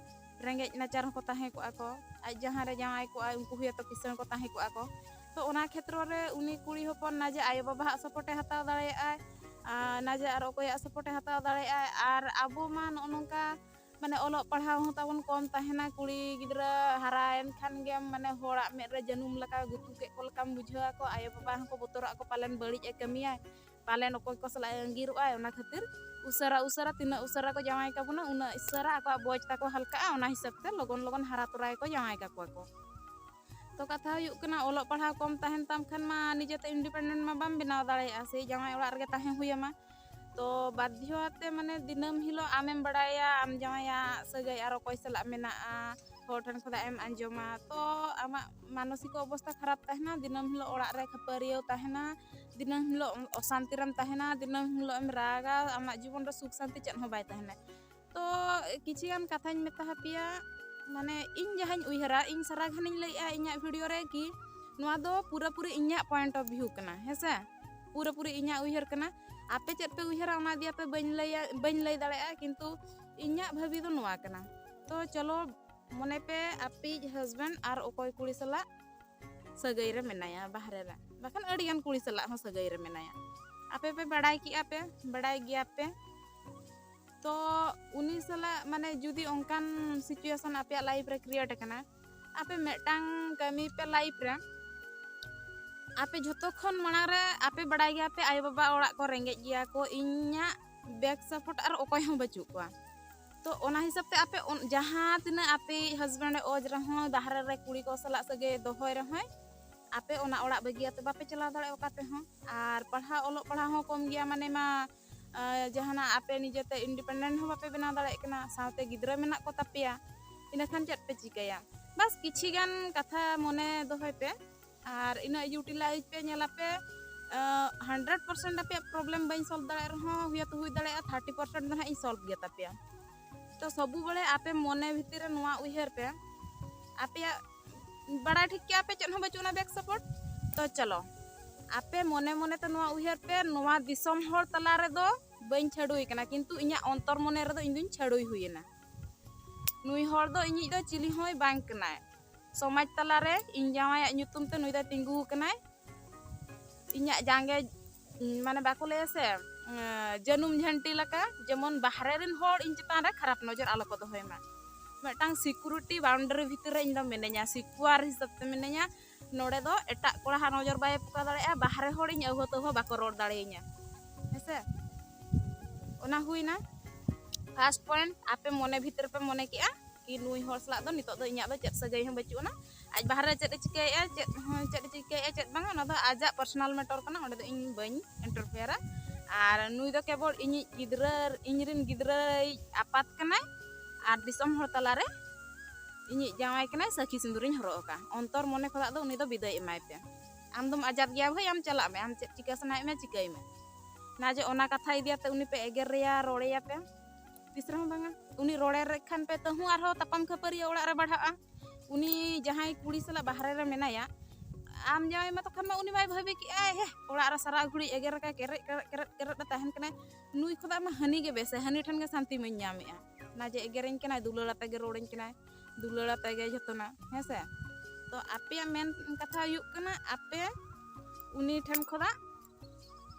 ᱨᱮᱸᱜᱮᱡ ᱱᱟᱪᱟᱨ ᱦᱚᱸᱠᱚ ᱛᱟᱦᱮᱸ ᱠᱚᱜᱼᱟ ᱠᱚ, ᱟᱡ ᱡᱟᱦᱟᱸ ᱨᱮ ᱡᱟᱶᱟᱭ ᱠᱚᱜᱼᱟᱭ ᱩᱱᱠᱩ ᱦᱚᱸ ᱭᱟᱛᱚ ᱠᱤᱥᱟᱹᱬ ᱠᱚ ᱛᱟᱦᱮᱸ ᱠᱚᱜᱼᱟ ᱠᱚ᱾ ᱛᱚ ᱚᱱᱟ ᱠᱷᱮᱛᱨᱚ ᱨᱮ ᱩᱱᱤ ᱠᱩᱲᱤ ᱦᱚᱯᱚᱱ ᱱᱟᱡᱮ ᱟᱭᱳᱼᱵᱟᱵᱟᱣᱟᱜ support ᱮ ᱦᱟᱛᱟᱣ ᱫᱟᱲᱮᱭᱟᱜᱼᱟᱭ, ᱟᱨ ᱱᱟᱡᱮ ᱟᱨ ᱚᱠᱚᱭᱟᱜ support ᱮ ᱦᱟᱛᱟᱣ ᱫᱟᱲᱮᱭᱟᱜᱼᱟᱭ᱾ ᱟᱨ ᱟᱵᱚ ᱢᱟ ᱱᱚᱜᱼᱚ ᱱᱚᱝᱠᱟ ᱢᱟᱱᱮ ᱚᱞᱚᱜ ᱯᱟᱲᱦᱟᱣ ᱦᱚᱸ ᱛᱟᱵᱚᱱ ᱠᱚᱢ ᱛᱟᱦᱮᱱᱟ, ᱠᱩᱲᱤ ᱜᱤᱫᱽᱨᱟᱹ ᱦᱟᱨᱟᱭᱮᱱ ᱠᱷᱟᱱ ᱜᱮᱢ ᱢᱟᱱᱮ ᱦᱚᱲᱟᱜ ᱢᱮᱫ ᱨᱮ ᱡᱟᱹᱱᱩᱢ ᱞᱮᱠᱟ ᱜᱩᱛᱩ ᱠᱮᱫ ᱠᱚ ᱞᱮᱠᱟᱢ ᱵᱩᱡᱷᱟᱹᱣ ᱟᱠᱚ, ᱟᱭᱳᱼᱵᱟᱵᱟ ᱦᱚᱸᱠᱚ ᱵᱚᱛᱚᱨᱚᱜ ᱟᱠᱚ ᱯᱟᱞᱮᱱ ᱵᱟᱹᱲᱤᱡ ᱮ ᱠᱟᱹᱢᱤᱭᱟᱭ, ᱯᱟᱞᱮᱱ ᱚᱠᱚᱭ ᱠᱚ ᱥᱟᱞᱟᱜ ᱮ ᱟᱸᱜᱤᱨᱚᱜᱼᱟᱭ᱾ ᱚᱱᱟ ᱠᱷᱟᱹᱛᱤᱨ ᱩᱥᱟᱹᱨᱟ ᱩᱥᱟᱹᱨᱟ, ᱛᱤᱱᱟᱹᱜ ᱩᱥᱟᱹᱨᱟ ᱠᱚ ᱡᱟᱶᱟᱭ ᱠᱟᱵᱚᱱᱟ ᱩᱱᱟᱹᱜ ᱩᱥᱟᱹᱨᱟ ᱟᱠᱚᱣᱟᱜ ᱵᱚᱡᱽ ᱛᱟᱠᱚ ᱦᱟᱞᱠᱟᱜᱼᱟ, ᱚᱱᱟ ᱦᱤᱥᱟᱹᱵ ᱛᱮ ᱞᱚᱜᱚᱱ ᱞᱚᱜᱚᱱ ᱦᱟᱨᱟ ᱛᱚᱨᱟ ᱜᱮᱠᱚ ᱡᱟᱶᱟᱭ ᱠᱟᱠᱚᱣᱟ ᱠᱚ᱾ ᱛᱚ ᱠᱟᱛᱷᱟ ᱦᱩᱭᱩᱜ ᱠᱟᱱᱟ, ᱚᱞᱚᱜ ᱯᱟᱲᱦᱟᱣ ᱠᱚᱢ ᱛᱟᱦᱮᱱ ᱛᱟᱢ ᱠᱷᱟᱱ ᱢᱟ ᱱᱤᱡᱮᱛᱮ independent ᱢᱟ ᱵᱟᱢ ᱵᱮᱱᱟᱣ ᱫᱟᱲᱮᱭᱟᱜᱼᱟ, ᱥᱮ ᱡᱟᱶᱟᱭ ᱚᱲᱟᱜ ᱨᱮᱜᱮ ᱛᱟᱦᱮᱸ ᱦᱩᱭᱟᱢᱟ᱾ ᱛᱚ ᱵᱟᱫᱽᱫᱷᱚ ᱟᱛᱮ ᱢᱟᱱᱮ ᱫᱤᱱᱟᱹᱢ ᱦᱤᱞᱳᱜ ᱟᱢᱮᱢ ᱵᱟᱲᱟᱭᱟ ᱟᱢ ᱡᱟᱶᱟᱭᱟᱜ ᱥᱟᱹᱜᱟᱹᱭ ᱟᱨ ᱚᱠᱚᱭ ᱥᱟᱞᱟᱜ ᱢᱮᱱᱟᱜᱼᱟ, ᱦᱚᱲ ᱴᱷᱮᱱ ᱠᱷᱚᱱᱟᱜ ᱮᱢ ᱟᱸᱡᱚᱢᱟ, ᱛᱚ ᱟᱢᱟᱜ ᱢᱟᱱᱚᱥᱤᱠ ᱚᱵᱚᱥᱛᱟ ᱠᱷᱟᱨᱟᱯ ᱛᱟᱦᱮᱱᱟ, ᱫᱤᱱᱟᱹᱢ ᱦᱤᱞᱳᱜ ᱚᱲᱟᱜ ᱨᱮ ᱠᱷᱟᱹᱯᱟᱹᱨᱤᱭᱟᱹᱣ ᱛᱟᱦᱮᱱᱟ, ᱫᱤᱱᱟᱹᱢ ᱦᱤᱞᱳᱜ ᱚᱥᱟᱱᱛᱤ ᱨᱮᱢ ᱛᱟᱦᱮᱱᱟ, ᱫᱤᱱᱟᱹᱢ ᱦᱤᱞᱳᱜ ᱮᱢ ᱨᱟᱜᱟ, ᱟᱢᱟᱜ ᱡᱤᱵᱚᱱ ᱨᱮ ᱥᱩᱠ ᱥᱟᱱᱛᱤ ᱪᱮᱫ ᱦᱚᱸ ᱵᱟᱭ ᱛᱟᱦᱮᱱᱟ᱾ ᱛᱚ ᱠᱤᱪᱷᱤ ᱜᱟᱱ ᱠᱟᱛᱷᱟᱧ ᱢᱮᱛᱟ ᱦᱟᱯᱮᱭᱟ, ᱢᱟᱱᱮ ᱤᱧ ᱡᱟᱦᱟᱸᱧ ᱩᱭᱦᱟᱹᱨᱟ, ᱤᱧ ᱥᱟᱨᱟ ᱜᱷᱟᱱᱤᱧ ᱞᱟᱹᱭᱮᱜᱼᱟ ᱤᱧᱟᱹᱜ ᱵᱷᱤᱰᱤᱭᱳ ᱨᱮ ᱠᱤ ᱱᱚᱣᱟ ᱫᱚ ᱯᱩᱨᱟᱹᱯᱩᱨᱤ ᱤᱧᱟᱹᱜ ᱯᱚᱭᱮᱱᱴ ᱚᱯᱷ ᱵᱷᱤᱭᱩ ᱠᱟᱱᱟ, ᱦᱮᱸ ᱥᱮ? ᱯᱩᱨᱟᱹᱯᱩᱨᱤ ᱤᱧᱟᱹᱜ ᱩᱭᱦᱟᱹᱨ ᱠᱟᱱᱟ᱾ ᱟᱯᱮ ᱪᱮᱫ ᱯᱮ ᱩᱭᱦᱟᱹᱨᱟ ᱚᱱᱟ ᱤᱫᱤ ᱟᱛᱮ ᱵᱟᱹᱧ ᱞᱟᱹᱭᱟ, ᱵᱟᱹᱧ ᱞᱟᱹᱭ ᱫᱟᱲᱮᱭᱟᱜᱼᱟ, ᱠᱤᱱᱛᱩ ᱤᱧᱟᱹᱜ ᱵᱷᱟᱹᱵᱤ ᱫᱚ ᱱᱚᱣᱟ ᱠᱟᱱᱟ᱾ ᱛᱚ ᱪᱚᱞᱚ ᱢᱚᱱᱮ ᱯᱮ ᱟᱯᱮᱭᱤᱡ ᱦᱟᱥᱵᱮᱱᱰ ᱟᱨ ᱚᱠᱚᱭ ᱠᱩᱲᱤ ᱥᱟᱞᱟᱜ ᱥᱟᱹᱜᱟᱹᱭ ᱨᱮ ᱢᱮᱱᱟᱭᱟ ᱵᱟᱦᱨᱮ ᱨᱮ, ᱵᱟᱠᱷᱟᱱ ᱟᱹᱰᱤᱜᱟᱱ ᱠᱩᱲᱤ ᱥᱟᱞᱟᱜ ᱦᱚᱸ ᱥᱟᱹᱜᱟᱹᱭ ᱨᱮ ᱢᱮᱱᱟᱭᱟ᱾ ᱟᱯᱮ ᱯᱮ ᱵᱟᱲᱟᱭ ᱠᱮᱜᱼᱟ ᱯᱮ, ᱵᱟᱲᱟᱭ ᱜᱮᱭᱟ ᱯᱮ᱾ ᱛᱚ ᱩᱱᱤ ᱥᱟᱞᱟᱜ ᱢᱟᱱᱮ ᱡᱩᱫᱤ ᱚᱱᱠᱟᱱ ᱥᱤᱪᱩᱭᱮᱥᱚᱱ ᱟᱯᱮᱭᱟᱜ ᱞᱟᱭᱤᱯᱷ ᱨᱮ ᱠᱨᱤᱭᱮᱴ ᱟᱠᱟᱱᱟ, ᱟᱯᱮ ᱢᱤᱫᱴᱟᱝ ᱠᱟᱹᱢᱤ ᱯᱮ ᱞᱟᱭᱤᱯᱷ ᱨᱮ, ᱟᱯᱮ ᱡᱷᱚᱛᱚ ᱠᱷᱚᱱ ᱢᱟᱲᱟᱝ ᱨᱮ ᱟᱯᱮ ᱵᱟᱲᱟᱭ ᱜᱮᱭᱟ ᱯᱮ ᱟᱭᱳᱼᱵᱟᱵᱟ ᱚᱲᱟᱜ ᱠᱚ ᱨᱮᱸᱜᱮᱡ ᱜᱮᱭᱟ ᱠᱚ, ᱤᱧᱟᱹᱜ ᱵᱮᱠ ᱥᱟᱯᱳᱨᱴ ᱟᱨ ᱚᱠᱚᱭ ᱦᱚᱸ ᱵᱟᱹᱪᱩᱜ ᱠᱚᱣᱟ᱾ ᱛᱚ ᱚᱱᱟ ᱦᱤᱥᱟᱹᱵ ᱛᱮ ᱟᱯᱮ ᱚᱱ- ᱡᱟᱦᱟᱸ ᱛᱤᱱᱟᱹᱜ ᱟᱯᱮ ᱦᱟᱥᱵᱮᱱᱰ ᱮ ᱚᱡᱽ ᱨᱮᱦᱚᱸ, ᱵᱟᱦᱨᱮ ᱨᱮ ᱠᱩᱲᱤ ᱠᱚ ᱥᱟᱞᱟᱜ ᱥᱟᱹᱜᱟᱹᱭ ᱫᱚᱦᱚᱭ ᱨᱮᱦᱚᱸᱭ, ᱟᱯᱮ ᱚᱱᱟ ᱚᱲᱟᱜ ᱵᱟᱹᱜᱤᱭᱟᱛᱮ ᱵᱟᱯᱮ ᱪᱟᱞᱟᱣ ᱫᱟᱲᱮᱭᱟᱜᱼᱟ ᱚᱠᱟ ᱛᱮᱦᱚᱸ᱾ ᱟᱨ ᱯᱟᱲᱦᱟᱣ ᱚᱞᱚᱜ ᱯᱟᱲᱦᱟᱣ ᱦᱚᱸ ᱠᱚᱢ ᱜᱮᱭᱟ, ᱢᱟᱱᱮ ᱢᱟ ᱟᱨ ᱡᱟᱦᱟᱱᱟᱜ ᱟᱯᱮ ᱱᱤᱡᱮᱛᱮ ᱤᱱᱰᱤᱯᱮᱱᱰᱮᱱᱴ ᱦᱚᱸ ᱵᱟᱯᱮ ᱵᱮᱱᱟᱣ ᱫᱟᱲᱮᱭᱟᱜ ᱠᱟᱱᱟ, ᱥᱟᱶᱛᱮ ᱜᱤᱫᱽᱨᱟᱹ ᱢᱮᱱᱟᱜ ᱠᱚ ᱛᱟᱯᱮᱭᱟ, ᱤᱱᱟᱹᱠᱷᱟᱱ ᱪᱮᱫ ᱯᱮ ᱪᱤᱠᱟᱹᱭᱟ? ᱵᱟᱥ ᱠᱤᱪᱷᱤ ᱜᱟᱱ ᱠᱟᱛᱷᱟ ᱢᱚᱱᱮ ᱫᱚᱦᱚᱭ ᱯᱮ ᱟᱨ ᱤᱱᱟᱹ ᱤᱭᱩᱴᱤᱞᱟᱭᱤᱡᱽ ᱯᱮ, ᱧᱮᱞᱟᱯᱮ᱾ ᱦᱟᱱᱰᱨᱮᱰ ᱯᱟᱨᱥᱮᱱᱴ ᱟᱯᱮᱭᱟᱜ ᱯᱨᱚᱵᱞᱮᱢ ᱵᱟᱹᱧ ᱥᱚᱞᱵᱷ ᱫᱟᱲᱮᱭᱟᱜ ᱨᱮᱦᱚᱸ ᱦᱩᱭᱟᱛᱚ ᱦᱩᱭ ᱫᱟᱲᱮᱭᱟᱜᱼᱟ, ᱛᱷᱟᱨᱴᱤ ᱯᱟᱨᱥᱮᱱᱴ ᱫᱚ ᱱᱟᱦᱟᱜ ᱤᱧ ᱥᱚᱞᱵᱷ ᱜᱮᱭᱟ ᱛᱟᱯᱮᱭᱟ᱾ ᱛᱚ ᱥᱚᱵᱩ ᱵᱮᱲᱮ ᱟᱯᱮ ᱢᱚᱱᱮ ᱵᱷᱤᱛᱤᱨ ᱨᱮ ᱱᱚᱣᱟ ᱩᱭᱦᱟᱹᱨ ᱯᱮ, ᱟᱯᱮᱭᱟᱜ ᱵᱟᱲᱟᱭ ᱴᱷᱤᱠ ᱠᱮᱜᱼᱟ ᱯᱮ ᱪᱮᱫ ᱦᱚᱸ ᱵᱟᱹᱪᱩᱜ ᱟᱱᱟ ᱵᱮᱠ ᱥᱟᱯᱳᱨᱴ᱾ ᱛᱚ ᱪᱚᱞᱚ ᱟᱯᱮ ᱢᱚᱱᱮ ᱢᱚᱱᱮ ᱛᱮ ᱱᱚᱣᱟ ᱩᱭᱦᱟᱹᱨ ᱯᱮ, ᱱᱚᱣᱟ ᱫᱤᱥᱚᱢ ᱦᱚᱲ ᱛᱟᱞᱟ ᱨᱮᱫᱚ ᱵᱟᱹᱧ ᱪᱷᱟᱹᱰᱩᱭ ᱠᱟᱱᱟ, ᱠᱤᱱᱛᱩ ᱤᱧᱟᱹᱜ ᱚᱱᱛᱚᱨ ᱢᱚᱱᱮ ᱨᱮᱫᱚ ᱤᱧ ᱫᱩᱧ ᱪᱷᱟᱹᱰᱩᱭ ᱦᱩᱭ ᱮᱱᱟ᱾ ᱱᱩᱭ ᱦᱚᱲ ᱫᱚ ᱤᱧᱤᱡ ᱫᱚ ᱪᱤᱞᱤ ᱦᱚᱸᱭ ᱵᱟᱝ ᱠᱟᱱᱟᱭ᱾ ᱥᱚᱢᱟᱡᱽ ᱛᱟᱞᱟᱨᱮ ᱤᱧ ᱡᱟᱶᱟᱭᱟᱜ ᱧᱩᱛᱩᱢ ᱛᱮ ᱱᱩᱭ ᱫᱚᱭ ᱛᱤᱸᱜᱩ ᱟᱠᱟᱱᱟᱭ᱾ ᱤᱧᱟᱹᱜ ᱡᱟᱸᱜᱮ, ᱢᱟᱱᱮ ᱵᱟᱠᱚ ᱞᱟᱹᱭᱟ ᱥᱮ, ᱡᱟᱹᱱᱩᱢ ᱡᱷᱟᱹᱱᱴᱤ ᱞᱮᱠᱟ, ᱡᱮᱢᱚᱱ ᱵᱟᱦᱨᱮ ᱨᱮᱱ ᱦᱚᱲ ᱤᱧ ᱪᱮᱛᱟᱱ ᱨᱮ ᱠᱷᱟᱨᱟᱯ ᱱᱚᱡᱚᱨ ᱟᱞᱚ ᱠᱚ ᱫᱚᱦᱚᱭ ᱢᱟ᱾ ᱢᱤᱫᱴᱟᱝ ᱥᱤᱠᱩᱨᱤᱴᱤ ᱵᱟᱣᱩᱱᱰᱟᱨᱤ ᱵᱷᱤᱛᱤᱨ ᱨᱮ ᱤᱧ ᱫᱚ ᱢᱤᱱᱟᱹᱧᱟ, ᱥᱤᱠᱩᱣᱟᱨ ᱦᱤᱥᱟᱹᱵ ᱛᱮ ᱢᱤᱱᱟᱹᱧᱟ᱾ ᱱᱚᱰᱮ ᱫᱚ ᱮᱴᱟᱜ ᱠᱚᱲᱟ ᱦᱟᱜ ᱱᱚᱡᱚᱨ ᱵᱟᱭ ᱯᱚᱠᱟ ᱫᱟᱲᱮᱭᱟᱜᱼᱟ, ᱵᱟᱦᱨᱮ ᱦᱚᱲ ᱤᱧ ᱟᱹᱣᱦᱟᱹ ᱛᱟᱹᱣᱦᱟᱹ ᱵᱟᱠᱚ ᱨᱚᱲ ᱫᱟᱲᱮᱭᱟᱹᱧᱟ᱾ ᱦᱮᱸᱥᱮ, ᱚᱱᱟ ᱦᱩᱭᱱᱟ ᱯᱷᱟᱥᱴ ᱯᱚᱭᱮᱱᱴ᱾ ᱟᱯᱮ ᱢᱚᱱᱮ ᱵᱷᱤᱛᱤᱨ ᱯᱮ ᱢᱚᱱᱮ ᱠᱮᱜᱼᱟ ᱠᱤ ᱱᱩᱭ ᱦᱚᱲ ᱥᱟᱞᱟᱜ ᱫᱚ ᱱᱤᱛᱚᱜ ᱫᱚ ᱤᱧᱟᱹᱜ ᱫᱚ ᱪᱮᱫ ᱥᱟᱹᱜᱟᱹᱭ ᱦᱚᱸ ᱵᱟᱹᱪᱩᱜ ᱟᱱᱟ, ᱟᱡ ᱵᱟᱦᱨᱮ ᱨᱮ ᱪᱮᱫ ᱮ ᱪᱤᱠᱟᱹᱭᱮᱫᱼᱟ, ᱪᱮᱫ ᱦᱚᱸ ᱪᱮᱫ ᱮ ᱪᱤᱠᱟᱹᱭᱮᱫᱼᱟ, ᱪᱮᱫ ᱵᱟᱝᱟ, ᱚᱱᱟ ᱫᱚ ᱟᱡᱟᱜ ᱯᱟᱨᱥᱚᱱᱟᱞ ᱢᱮᱴᱟᱨ ᱠᱟᱱᱟ, ᱚᱸᱰᱮ ᱫᱚ ᱤᱧ ᱵᱟᱹᱧ ᱤᱱᱴᱟᱨᱯᱷᱮᱭᱟᱨᱟ᱾ ᱟᱨ ᱱᱩᱭ ᱫᱚ ᱠᱮᱵᱚᱞ ᱤᱧᱤᱡ ᱜᱤᱫᱽᱨᱟᱹ, ᱤᱧᱨᱮᱱ ᱜᱤᱫᱽᱨᱟᱹᱭ ᱟᱯᱟᱛ ᱠᱟᱱᱟᱭ ᱟᱨ ᱫᱤᱥᱚᱢ ᱦᱚᱲ ᱛᱟᱞᱟᱨᱮ ᱤᱧᱤᱡ ᱡᱟᱶᱟᱭ ᱠᱟᱱᱟᱭ, ᱥᱟᱹᱠᱷᱤ ᱥᱤᱸᱫᱩᱨᱤᱧ ᱦᱚᱨᱚᱜ ᱟᱠᱟᱫ᱾ ᱚᱱᱛᱚᱨ ᱢᱚᱱᱮ ᱠᱷᱚᱱᱟᱜ ᱫᱚ ᱩᱱᱤ ᱫᱚ ᱵᱤᱫᱟᱹᱭ ᱮᱢᱟᱭ ᱯᱮ᱾ ᱟᱢ ᱫᱚᱢ ᱟᱡᱟᱫ ᱜᱮᱭᱟ ᱵᱷᱟᱹᱭ, ᱟᱢ ᱪᱟᱞᱟᱜ ᱢᱮ, ᱟᱢ ᱪᱮᱫ ᱪᱤᱠᱟᱹ ᱥᱟᱱᱟᱭᱮᱫ ᱢᱮᱭᱟ ᱪᱤᱠᱟᱹᱭ ᱢᱮ᱾ ᱱᱟ ᱡᱮ ᱚᱱᱟ ᱠᱟᱛᱷᱟ ᱤᱫᱤᱭᱟᱛᱮ ᱩᱱᱤ ᱯᱮ ᱮᱜᱮᱨᱮᱭᱟ, ᱨᱚᱲᱮᱭᱟ ᱯᱮ, ᱛᱤᱥ ᱨᱮᱦᱚᱸ ᱵᱟᱝᱟ᱾ ᱩᱱᱤ ᱨᱚᱲᱮ ᱨᱮ ᱠᱷᱟᱱ ᱯᱮ ᱛᱟᱹᱦᱩ ᱟᱨᱦᱚᱸ ᱛᱟᱯᱟᱢ ᱠᱷᱟᱹᱯᱟᱹᱨᱤ ᱚᱲᱟᱜ ᱨᱮ ᱵᱟᱲᱦᱟᱜᱼᱟ᱾ ᱩᱱᱤ ᱡᱟᱦᱟᱸᱭ ᱠᱩᱲᱤ ᱥᱟᱞᱟᱜ ᱵᱟᱦᱨᱮ ᱨᱮ ᱢᱮᱱᱟᱭᱟ, ᱟᱢ ᱡᱟᱶᱟᱭ ᱢᱟ ᱛᱚᱠᱷᱚᱱ ᱢᱟ ᱩᱱᱤ ᱢᱟᱭ ᱵᱷᱟᱹᱵᱤ ᱠᱮᱜᱼᱟᱭ, ᱦᱮ, ᱚᱲᱟᱜ ᱨᱮ ᱥᱟᱨᱟ ᱜᱷᱩᱲᱤ ᱮᱜᱮᱨ ᱟᱠᱟᱭ, ᱠᱮᱨᱮᱡ ᱠᱮᱨᱮᱡ ᱠᱮᱨᱮᱡ ᱠᱮᱨᱮᱡ ᱮ ᱛᱟᱦᱮᱱ ᱠᱟᱱᱟᱭ᱾ ᱱᱩᱭ ᱠᱷᱚᱱᱟᱜ ᱢᱟ ᱦᱟᱹᱱᱤ ᱜᱮ ᱵᱮᱥᱟ, ᱦᱟᱹᱱᱤ ᱴᱷᱮᱱ ᱜᱮ ᱥᱟᱱᱛᱤ ᱢᱟᱧ ᱧᱟᱢᱮᱜᱼᱟ᱾ ᱱᱟ ᱡᱮ ᱮᱜᱮᱨᱤᱧ ᱠᱟᱱᱟᱭ, ᱫᱩᱞᱟᱹᱲ ᱟᱛᱮ ᱜᱮ ᱨᱚᱲᱤᱧ ᱠᱟᱱᱟᱭ, ᱫᱩᱞᱟᱹᱲ ᱟᱛᱮ ᱜᱮ ᱡᱷᱚᱛᱚᱱᱟ, ᱦᱮᱸ ᱥᱮ? ᱛᱚ ᱟᱯᱮᱭᱟᱜ ᱢᱮᱱ ᱠᱟᱛᱷᱟ ᱦᱩᱭᱩᱜ ᱠᱟᱱᱟ, ᱟᱯᱮ ᱩᱱᱤ ᱴᱷᱮᱱ ᱠᱷᱚᱱᱟᱜ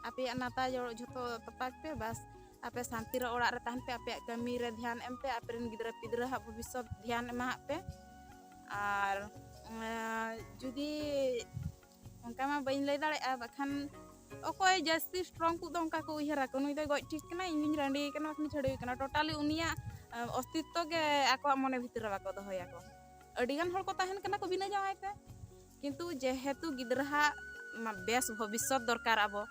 ᱟᱯᱮᱭᱟᱜ ᱱᱟᱛᱟ ᱡᱚ-, ᱡᱷᱚᱛᱚ ᱛᱚᱯᱟᱜ ᱯᱮ, ᱵᱟᱥ᱾ ᱟᱯᱮ ᱥᱟᱱᱛᱤ ᱨᱮ ᱚᱲᱟᱜ ᱨᱮ ᱛᱟᱦᱮᱱ ᱯᱮ, ᱟᱯᱮᱭᱟᱜ ᱠᱟᱹᱢᱤ ᱨᱮ ᱫᱷᱮᱭᱟᱱ ᱮᱢ ᱯᱮ, ᱟᱯᱮ ᱨᱮᱱ ᱜᱤᱫᱽᱨᱟᱹ ᱯᱤᱫᱽᱨᱟᱹ ᱦᱟᱜ ᱵᱷᱚᱵᱤᱥᱥᱚᱛ ᱫᱷᱮᱭᱟᱱ ᱮᱢᱟᱦᱟᱜ ᱯᱮ᱾ ᱟᱨ, ᱮᱸ, ᱡᱩᱫᱤ ᱚᱱᱠᱟ ᱢᱟ ᱵᱟᱹᱧ ᱞᱟᱹᱭ ᱫᱟᱲᱮᱭᱟᱜᱼᱟ, ᱵᱟᱠᱷᱟᱱ ᱚᱠᱚᱭ ᱡᱟᱹᱥᱛᱤ ᱥᱴᱨᱚᱝ ᱠᱚ ᱫᱚ ᱚᱱᱠᱟ ᱠᱚ ᱩᱭᱦᱟᱹᱨᱟᱠᱚ, ᱱᱩᱭ ᱫᱚᱭ ᱜᱚᱡ ᱴᱷᱤᱠ ᱠᱟᱱᱟ, ᱤᱧ ᱫᱚᱧ ᱨᱟᱺᱰᱤ ᱠᱟᱱᱟ, ᱵᱟᱠᱷᱟᱱ ᱪᱷᱟᱹᱰᱣᱤ ᱠᱟᱱᱟ᱾ ᱴᱳᱴᱟᱞᱤ ᱩᱱᱤᱭᱟᱜ, ᱮᱸ, ᱚᱥᱛᱤᱛᱛᱚ ᱜᱮ ᱟᱠᱚᱣᱟᱜ ᱢᱚᱱᱮ ᱵᱷᱤᱛᱤᱨ ᱨᱮ ᱵᱟᱠᱚ ᱫᱚᱦᱚᱭᱟᱠᱚ᱾ ᱟᱹᱰᱤᱜᱟᱱ ᱦᱚᱲ ᱠᱚ ᱛᱟᱦᱮᱱ ᱠᱟᱱᱟ ᱠᱚ ᱵᱤᱱᱟᱹ ᱡᱟᱶᱟᱭ ᱛᱮ, ᱠᱤᱱᱛᱩ ᱡᱮᱦᱮᱛᱩ ᱜᱤᱫᱽᱨᱟᱹ ᱦᱟᱜ ᱢᱟ ᱵᱮᱥ ᱵᱷᱚᱵᱤᱥᱥᱚᱛ ᱫᱚᱨᱠᱟᱨ, ᱟᱵᱚ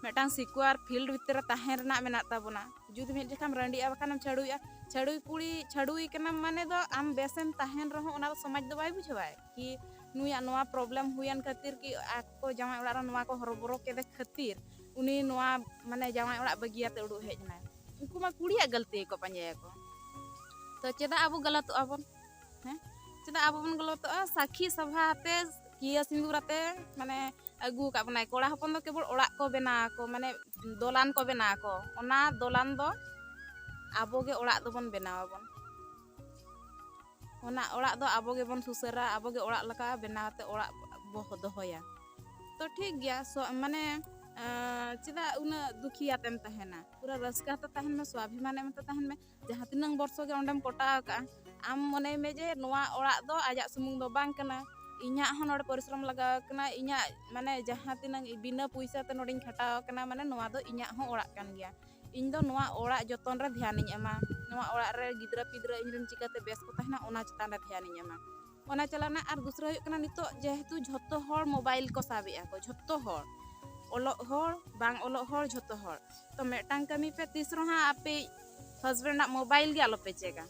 ᱢᱤᱫᱴᱟᱝ ᱥᱤᱠᱩᱣᱟᱨ ᱯᱷᱤᱞᱰ ᱵᱷᱤᱛᱤᱨ ᱨᱮ ᱛᱟᱦᱮᱸ ᱨᱮᱱᱟᱜ ᱢᱮᱱᱟᱜ ᱛᱟᱵᱚᱱᱟ᱾ ᱡᱩᱫᱤ ᱢᱤᱫ ᱡᱚᱠᱷᱟᱢ ᱨᱟᱺᱰᱤᱜᱼᱟ, ᱵᱟᱠᱷᱟᱱᱮᱢ ᱪᱷᱟᱹᱰᱩᱭᱟ, ᱪᱷᱟᱹᱰᱩᱭ ᱠᱩᱲᱤ, ᱪᱷᱟᱹᱰᱩᱭ ᱠᱟᱱᱟᱢ ᱢᱟᱱᱮ ᱫᱚ ᱟᱢ ᱵᱮᱥᱮᱢ ᱛᱟᱦᱮᱱ ᱨᱮᱦᱚᱸ ᱚᱱᱟ ᱫᱚ ᱥᱚᱢᱟᱡᱽ ᱫᱚ ᱵᱟᱭ ᱵᱩᱡᱷᱟᱹᱣᱟᱭ ᱠᱤ ᱱᱩᱭᱟᱜ ᱱᱚᱣᱟ ᱯᱨᱚᱵᱞᱮᱢ ᱦᱩᱭᱮᱱ ᱠᱷᱟᱹᱛᱤᱨ ᱠᱤ ᱟᱠᱚ ᱡᱟᱶᱟᱭ ᱚᱲᱟᱜ ᱨᱮ ᱱᱚᱣᱟ ᱠᱚ ᱦᱚᱨᱚᱵᱚᱨᱚ ᱠᱮᱫᱮ ᱠᱷᱟᱹᱛᱤᱨ ᱩᱱᱤ ᱱᱚᱣᱟ ᱢᱟᱱᱮ ᱡᱟᱶᱟᱭ ᱚᱲᱟᱜ ᱵᱟᱹᱜᱤᱭᱟᱛᱮ ᱩᱰᱩᱠ ᱦᱮᱡ ᱮᱱᱟᱭ᱾ ᱩᱱᱠᱩ ᱢᱟ ᱠᱩᱲᱤᱭᱟᱜ ᱜᱟᱹᱞᱛᱤ ᱜᱮᱠᱚ ᱯᱟᱸᱡᱟᱭᱟᱠᱚ᱾ ᱛᱚ ᱪᱮᱫᱟᱜ ᱟᱵᱚ ᱜᱟᱞᱟᱛᱚᱜᱼᱟ ᱵᱚᱱ? ᱦᱮᱸ, ᱪᱮᱫᱟᱜ ᱟᱵᱚ ᱵᱚᱱ ᱜᱟᱞᱟᱛᱚᱜᱼᱟ? ᱥᱟᱹᱠᱷᱤ ᱥᱚᱵᱷᱟ ᱟᱛᱮ ᱠᱤᱭᱟᱹ ᱥᱤᱸᱫᱩᱨ ᱟᱛᱮ ᱢᱟᱱᱮ ᱟᱹᱜᱩ ᱟᱠᱟᱫ ᱵᱚᱱᱟᱭ᱾ ᱠᱚᱲᱟ ᱦᱚᱯᱚᱱ ᱫᱚ ᱠᱮᱵᱚᱞ ᱚᱲᱟᱜ ᱠᱚ ᱵᱮᱱᱟᱣ ᱟᱠᱚ, ᱢᱟᱱᱮ ᱫᱚᱞᱟᱱ ᱠᱚ ᱵᱮᱱᱟᱣ ᱟᱠᱚ᱾ ᱚᱱᱟ ᱫᱚᱞᱟᱱ ᱫᱚ ᱟᱵᱚ ᱜᱮ ᱚᱲᱟᱜ ᱫᱚᱵᱚᱱ ᱵᱮᱱᱟᱣ ᱟᱵᱚᱱ᱾ ᱚᱱᱟ ᱚᱲᱟᱜ ᱫᱚ ᱟᱵᱚ ᱜᱮᱵᱚᱱ ᱥᱩᱥᱟᱹᱨᱟ, ᱟᱵᱚ ᱜᱮ ᱚᱲᱟᱜ ᱞᱮᱠᱟ ᱵᱮᱱᱟᱣ ᱛᱮ ᱚᱲᱟᱜ ᱵᱚ ᱫᱚᱦᱚᱭᱟ᱾ ᱛᱚ ᱴᱷᱤᱠ ᱜᱮᱭᱟ, ᱥᱚ-, ᱢᱟᱱᱮ, ᱟᱸ, ᱪᱮᱫᱟᱜ ᱩᱱᱟᱹᱜ ᱫᱩᱠᱷᱤᱭᱟᱛᱮᱢ ᱛᱟᱦᱮᱱᱟ? ᱯᱩᱨᱟᱹ ᱨᱟᱹᱥᱠᱟᱹ ᱛᱮ ᱛᱟᱦᱮᱱ ᱢᱮ, ᱥᱣᱟᱵᱷᱤᱢᱟᱱ ᱮᱢ ᱛᱮ ᱛᱟᱦᱮᱱ ᱢᱮ᱾ ᱡᱟᱦᱟᱸ ᱛᱤᱱᱟᱹᱝ ᱵᱚᱨᱥᱚ ᱜᱮ ᱚᱸᱰᱮᱢ ᱠᱚᱴᱟᱣ ᱟᱠᱟᱫᱼᱟ, ᱟᱢ ᱢᱚᱱᱮᱭ ᱢᱮ ᱡᱮ ᱱᱚᱣᱟ ᱚᱲᱟᱜ ᱫᱚ ᱟᱡᱟᱜ ᱥᱩᱢᱩᱝ ᱫᱚ ᱵᱟᱝ ᱠᱟᱱᱟ, ᱤᱧᱟᱹᱜ ᱦᱚᱸ ᱱᱚᱰᱮ ᱯᱚᱨᱤᱥᱨᱚᱢ ᱞᱟᱜᱟᱣ ᱟᱠᱟᱱᱟ, ᱤᱧᱟᱹᱜ ᱢᱟᱱᱮ ᱡᱟᱦᱟᱸ ᱛᱤᱱᱟᱹᱝ ᱵᱤᱱᱟᱹ ᱯᱩᱭᱥᱟᱹ ᱛᱮ ᱱᱚᱰᱮᱧ ᱠᱷᱟᱴᱟᱣ ᱟᱠᱟᱱᱟ, ᱢᱟᱱᱮ ᱱᱚᱣᱟ ᱫᱚ ᱤᱧᱟᱹᱜ ᱦᱚᱸ ᱚᱲᱟᱜ ᱠᱟᱱ ᱜᱮᱭᱟ᱾ ᱤᱧ ᱫᱚ ᱱᱚᱣᱟ ᱚᱲᱟᱜ ᱡᱚᱛᱚᱱ ᱨᱮ ᱫᱷᱮᱭᱟᱱᱤᱧ ᱮᱢᱟ, ᱱᱚᱣᱟ ᱚᱲᱟᱜ ᱨᱮ ᱜᱤᱫᱽᱨᱟᱹ ᱯᱤᱫᱽᱨᱟᱹ ᱤᱧ ᱨᱮᱱ ᱪᱤᱠᱟᱹᱛᱮ ᱵᱮᱥ ᱠᱚ ᱛᱟᱦᱮᱱᱟ, ᱚᱱᱟ ᱪᱮᱛᱟᱱ ᱨᱮ ᱫᱷᱮᱭᱟᱱᱤᱧ ᱮᱢᱟ᱾ ᱚᱱᱟ ᱪᱟᱞᱟᱜ ᱠᱟᱱᱟ᱾ ᱟᱨ ᱫᱩᱥᱨᱟ ᱦᱩᱭᱩᱜ ᱠᱟᱱᱟ, ᱱᱤᱛᱚᱜ ᱡᱮᱦᱮᱛᱩ ᱡᱷᱚᱛᱚ ᱦᱚᱲ ᱢᱳᱵᱟᱭᱤᱞ ᱠᱚ ᱥᱟᱵᱮᱜᱼᱟ ᱠᱚ, ᱡᱷᱚᱛᱚ ᱦᱚᱲ, ᱚᱞᱚᱜ ᱦᱚᱲ, ᱵᱟᱝ ᱚᱞᱚᱜ ᱦᱚᱲ, ᱡᱷᱚᱛᱚ ᱦᱚᱲ᱾ ᱛᱚ ᱢᱤᱫᱴᱟᱝ ᱠᱟᱹᱢᱤ ᱯᱮ, ᱛᱤᱥ ᱨᱮᱦᱚᱸ ᱟᱯᱮ ᱦᱟᱡᱵᱮᱱᱰᱟᱜ ᱢᱳᱵᱟᱭᱤᱞ ᱜᱮ ᱟᱞᱚᱯᱮ ᱪᱮᱠᱟ,